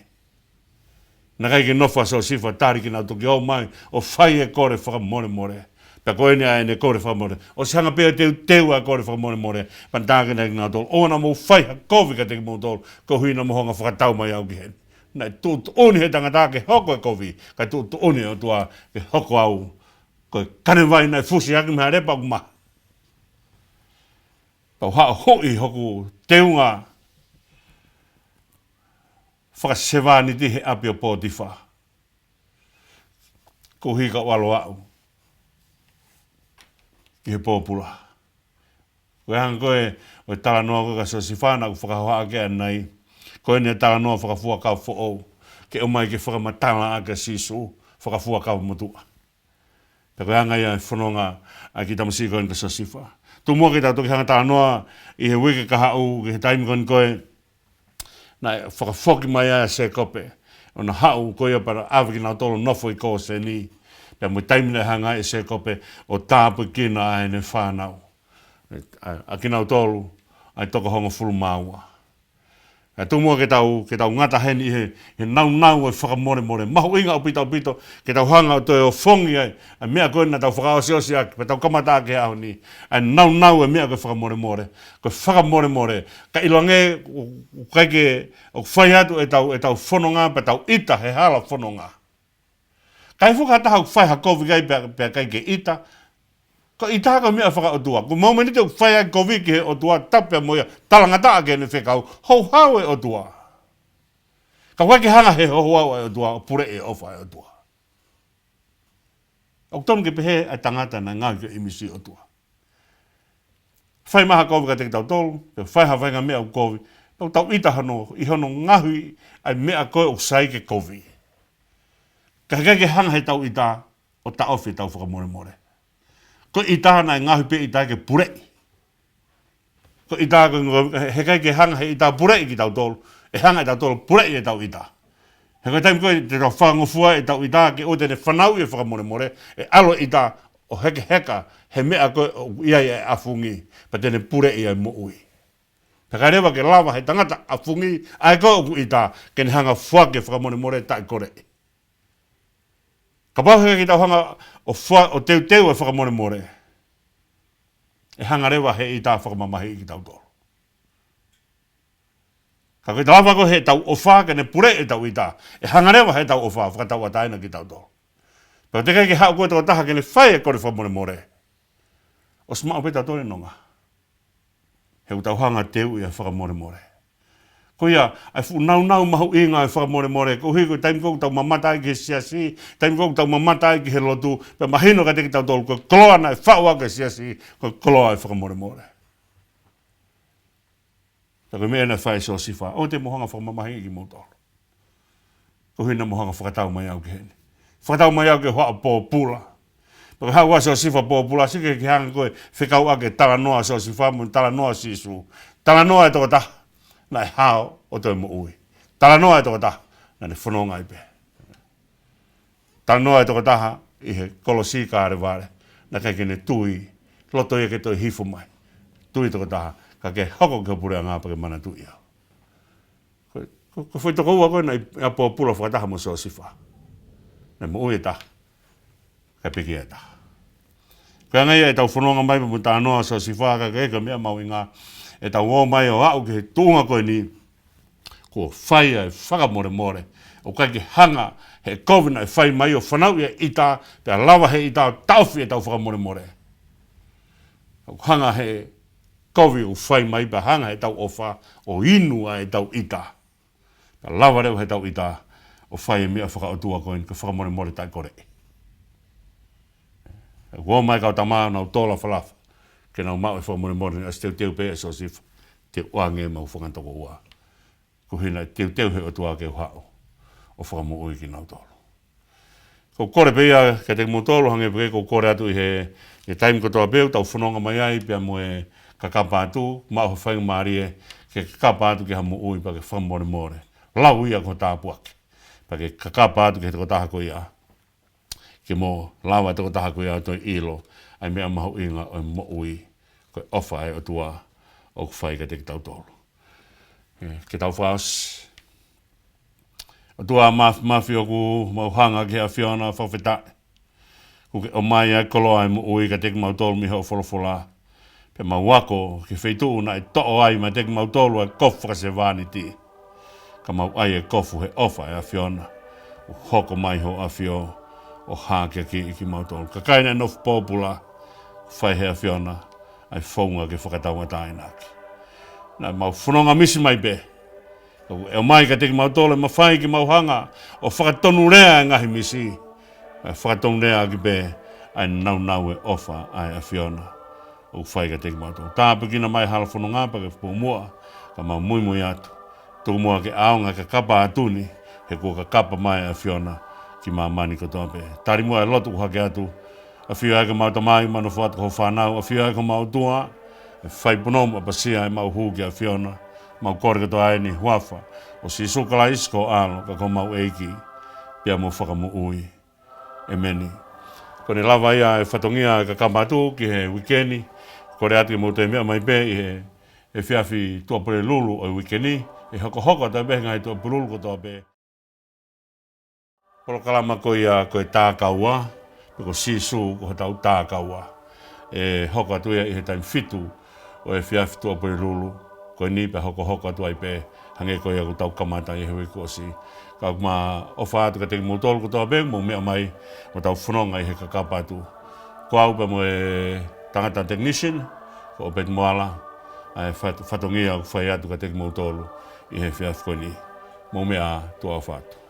Naʻe ʻikai ke nofo ʻa Siosefa tali ke nau toki ō mai ʻo fai e kole fakamolemole. Pea ko eni ʻa ʻene kole fakamolemole, ʻosi hanga pē ʻo teuteu ʻa e kole fakamolemole, pea naʻe talaange kia kinautolu, ʻoua naʻa mou fai ha kovi kiate kimoutolu, koeʻuhi naʻa mou hanga ʻo fakatau mai au ki heni. Naʻe tuʻutuʻuni he tangata ke hoko e kovi, kae tuʻutuʻuni e ʻOtua ke hoko au ko e kanevai naʻe fusi hake mei he lepa ʻoku maha. Pea u haʻu ʻo huʻi hoku teunga fakasevāniti he ʻapi ʻo Potifa, koeʻuhi ka u ʻalu au ki he pōpula. Ko e anga ko ē ʻo e talanoa ko ē kia Siosefa naʻa ku fakahohaʻa ki ai ʻanenai, ko eni e talanoa fakafuakava foʻou, ke ʻomai ke fakamatalaʻi ʻa Sīsū fakafuakava motuʻa. Pea ko e anga ia e fononga ʻa e kiʻi tamasiʻi ko eni ko Siosefa. Tuku muʻa ke tau toki hanga ʻo talanoa ʻi he uike kahaʻu ki he taimi ko eni ko ē naʻe fakafoki mai ai ʻa Sēkope, ʻo na haʻu ko ia pea ʻave kinautolu ʻo nofo ʻi Kōseni. Pea mo e taimi naʻe hanga ai ʻe Sēkope ʻo tāpuekina ʻa ʻene fānau, ʻa, ʻa kinautolu ʻa e toko hongofulu mā ua. Kae tuku muʻa ke tau, ke tau ngata heni ʻi he, he naunau ʻo e fakamolemole. Mahuʻinga ʻaupito ʻaupito ke tau hanga ʻo toe ʻofongi ai ʻa e meʻa ko ē naʻa tau fakaʻosiʻosi ʻaki, pea tau kamata ʻaki he ʻaho ni, ʻa e naunau ʻo e meʻa ko e fakamolemole. Ko e fakamolemole, ka ʻiloange ʻoku, ʻoku ʻikai ke, ʻoku fai atu ʻetau, ʻetau fononga pea tau ʻita he hala fononga. Ka ʻi ai foki ha taha ʻoku fai ha kovi ki ai pea, pea ʻikai ke ʻita, ko e ʻita ko e meʻa fakaʻotua. Ko e momeniti ʻoku fai ai e kovi ki he ʻOtua, tapu pea mo ia, talangataʻa ki heʻene fekau, houhau e ʻOtua. Ka ʻoku ʻikai ke hanga ʻe he houhau ʻa e ʻOtua ʻo puleʻi e ʻofa ʻa e ʻOtua. ʻOku tonu ke pehē ʻa e tangata naʻe ngaohi ko e ʻimisi ʻo e ʻOtua. Fai mai ha kovi kiate kitautolu, pe fai ha faʻahinga meʻa ʻoku kovi, tau, tau ʻita hono, ʻi hono ngaohi ʻa e meʻa ko ē ʻoku sai ke kovi. Ka heʻikai ke hanga ʻe heʻetau ʻita ʻo taʻofi ʻetau fakamolemole. Ko e ʻita naʻe ngaohi pē ʻe he ʻOtua ke puleʻi. Ko e ʻita ko e, heʻikai ke hanga ʻe he ʻOtua ʻo puleʻi kitautolu, ʻe hanga ʻe tautolu ʻo puleʻi ʻetau ʻita. He ko e taimi ko ē te tau fakangofua ʻetau ʻita ke ʻoua te ne fanauʻi e fakamolemole, ʻe ʻalu e ʻita ʻo hekeheka he meʻa ko ē ʻoku ʻi ai e ʻafungi, pea te ne puleʻi ʻa e moʻui. Pea ʻikai leva ke lava ʻe he tangata ʻafungi ʻa e ko ē ʻoku ʻita ke ne hanga ʻo foaki e fakamolemole taʻekoleʻi. Kapau heʻikai ke tau hanga ʻo fua-, ʻo teuteu e fakamolemole, ʻe hanga leva ʻe he ʻita ʻo fakamamahiʻi kitautolu. Ka ko e lava ko ē ʻe heʻetau ʻofa ke ne puleʻi ʻetau ʻita, ʻe hanga leva ʻe heʻetau ʻofa ʻo fakatauʻatāina kitautolu. Pea ʻoku teʻeki ai ke haʻu ko ē e tokotaha ke ne fai e kole fakamolemole, ʻosi maʻu pē ʻe tautolu e nonga. He ʻoku tau hanga ʻo teuʻi ʻa e fakamolemole. Ko ia, ʻa e fuʻu naunau mahuʻinga ʻo e fakamolemole, koeʻuhi ko e taimi ko ē ʻoku tau mamata ai ki he siasi, taimi ko ē ʻoku tau mamata ai ki he lotu, pea mahino kiate kitautolu ko e koloa naʻe faʻu ʻaki e siasi, ko e koloa ʻo e fakamolemole. Pea ko e meʻa naʻe fai ʻe Siosefa, ʻoua te mou hanga ʻo fakamamahiʻi kimoutolu, koeʻuhi naʻa mou hanga ʻo fakatau mai au ki heni. Fakatau mai au ki he hoʻatā pōpula. Pea ko e haʻu ʻa Siosefa pōpula, ʻosi ke, ke hanga ko ē ʻo fekauʻaki e talanoa ʻa Siosefa mo e talanoa ʻa Sīsū. Talanoa e tokotaha naʻe hao ʻo toe moʻui. Talanoa e tokotaha naʻa ne fononga ai pē. Talanoa e tokotaha ʻi he kolosi Kalevale, naʻe ʻikai ke ne tui, loto ia ke toe hifo mai. Tui e tokotaha, ka ke hoko ki ho puleʻanga pea ke manatuʻi au. Ko, ko, ko e foʻi tokoua ko ē naʻe ʻi ai pōpula fakataha mo Siosefa. Naʻe moʻui e taha, kae pekia e taha. Ko e anga ia ʻetau fononga mai mo e talanoa ʻa Siosefa, ka ko e, ko e meʻa mahuʻinga ʻetau ō mai ʻo aʻu ki he tuʻunga ko eni, kuo fai ʻa e fakamolemole. ʻOku ʻikai ke hanga ʻe he kovi naʻe fai mai ʻo fanauʻi e ʻita, pea lava ʻe he ʻita ʻo taʻofi ʻetau fakamolemole. ʻOku hanga ʻe he kovi ʻoku fai mai pea hanga ʻe heʻetau ʻofa ʻo inu ʻa ʻetau ʻita. Pea lava leva ʻe heʻetau ʻita ʻo fai e meʻa fakaʻotua ko eni, ko e fakamolemole taʻekoleʻi. Kuo ō mai e kau tama ʻo nau tō lafalafa ke nau maʻu e fakamolemole, naʻe ʻosi teuteu pē ʻe Siosefa, teu ange mo e fanga tokoua. Ko e ʻuhinga ʻe teuteu he ʻOtua ke u haʻu ʻo fakamoʻui kinautolu. ʻOku ou kole pē ia kiate kimoutolu, hangē pē ko ʻeku kole atu ʻi he, he taimi kotoa pē ʻoku tau fononga mai ai, pea mo e kakapa atu, maʻu ha faingamālie ke kakapa atu ki ha moʻui pea ke fakamolemole. Lau ia ko e tāpuaki. Pea ke kakapa atu ki he tokotaha ko ia. Ke mo lava e tokotaha ko ia ʻo toe ʻilo ʻa e meʻa mahuʻinga ʻo e moʻui, ko e ʻofa ʻa e ʻOtua ʻoku fai kiate kitautolu. ʻE, ke tau fakaʻosi. ʻOtua Māfimafi, ʻoku mau hanga ki he ʻAfiona, fakafetaʻi. ʻOku ke ʻomai ʻa e koloa ʻo e moʻui kiate kimautolu mei hoʻo folofola. Pea mau ako ki he feituʻu naʻe toʻo ai meiate kimautolu ʻa e kofu fakasevāniti. Ka mau ʻai e kofu he ʻofa ʻa e ʻAfiona. ʻO hoko mai ho ʻAfio ʻo hākeakiʻi kimautolu. Kakai naʻe nofo pōpula, fai he ʻAfiona ʻa e founga ke fakatauʻatāinaʻaki. Naʻa mau fononga misi mai pē. ʻOku ke ʻomai kiate kimautolu e mafai ke mau hanga ʻo fakatonulea e ngaahi misi. ʻE fakatonulea ʻaki pē ʻa e nāunau ʻo e ʻofa ʻa e ʻAfiona ʻoku fai kiate kimautolu. Tāpuekina mai e hala fononga pea ke fuʻu muʻa, ka mau muimui atu. Tuku muʻa ke ʻaonga e kakapa atu ni, he kuo kakapa mai e ʻAfiona ki māmani kotoa pē. Tali muʻa e lotu ʻoku hake atu. ʻAfio ā ki homau Tamai, mau nofo atu ko hoʻo fānau, ʻafio ā ki homau ʻOtua, ʻe fai punou mo ʻapasia ʻemau hū ki he ʻAfiona, mau kole kotoa eni ʻi he huafa ʻo Sīsū Kalaisi ko ho ʻAlo, ka ko homau ʻEiki, pea mo Fakamoʻui. ʻEmeni. Ko ʻene lava ia e fatongia e kakapa atu ki he uike ni, kole atu ke mou toe meʻa mai pē ʻi he, he efiafi Tuʻapulelulu ʻo e uike ni, ʻe hokohoko atu pē he ngaahi Tuʻapulelulu kotoa pē. Polokalama ko ia ko e Tākaua, pe ko Sīsū ko hotau Tākaua. ʻE hoko atu ia ʻi he taimi fitu ʻo e efiafi Tuʻapulelulu ko eni pea hokohoko atu ai pē hangē ko ia ʻoku tau kamata ʻi he uike kuo ʻosi. Ka ʻoku mau ʻofa atu kiate kimoutolu kotoa pē, mou meʻa mai, mou tau fononga ʻi he kakapa atu. Ko au pea mo e tangata technician, ko ʻOpeti Moala, ʻa e fat-, fatongia ʻoku fai atu kiate kimoutolu ʻi he efiafi ko eni. Mou meʻa ā, tuʻa ʻofa atu.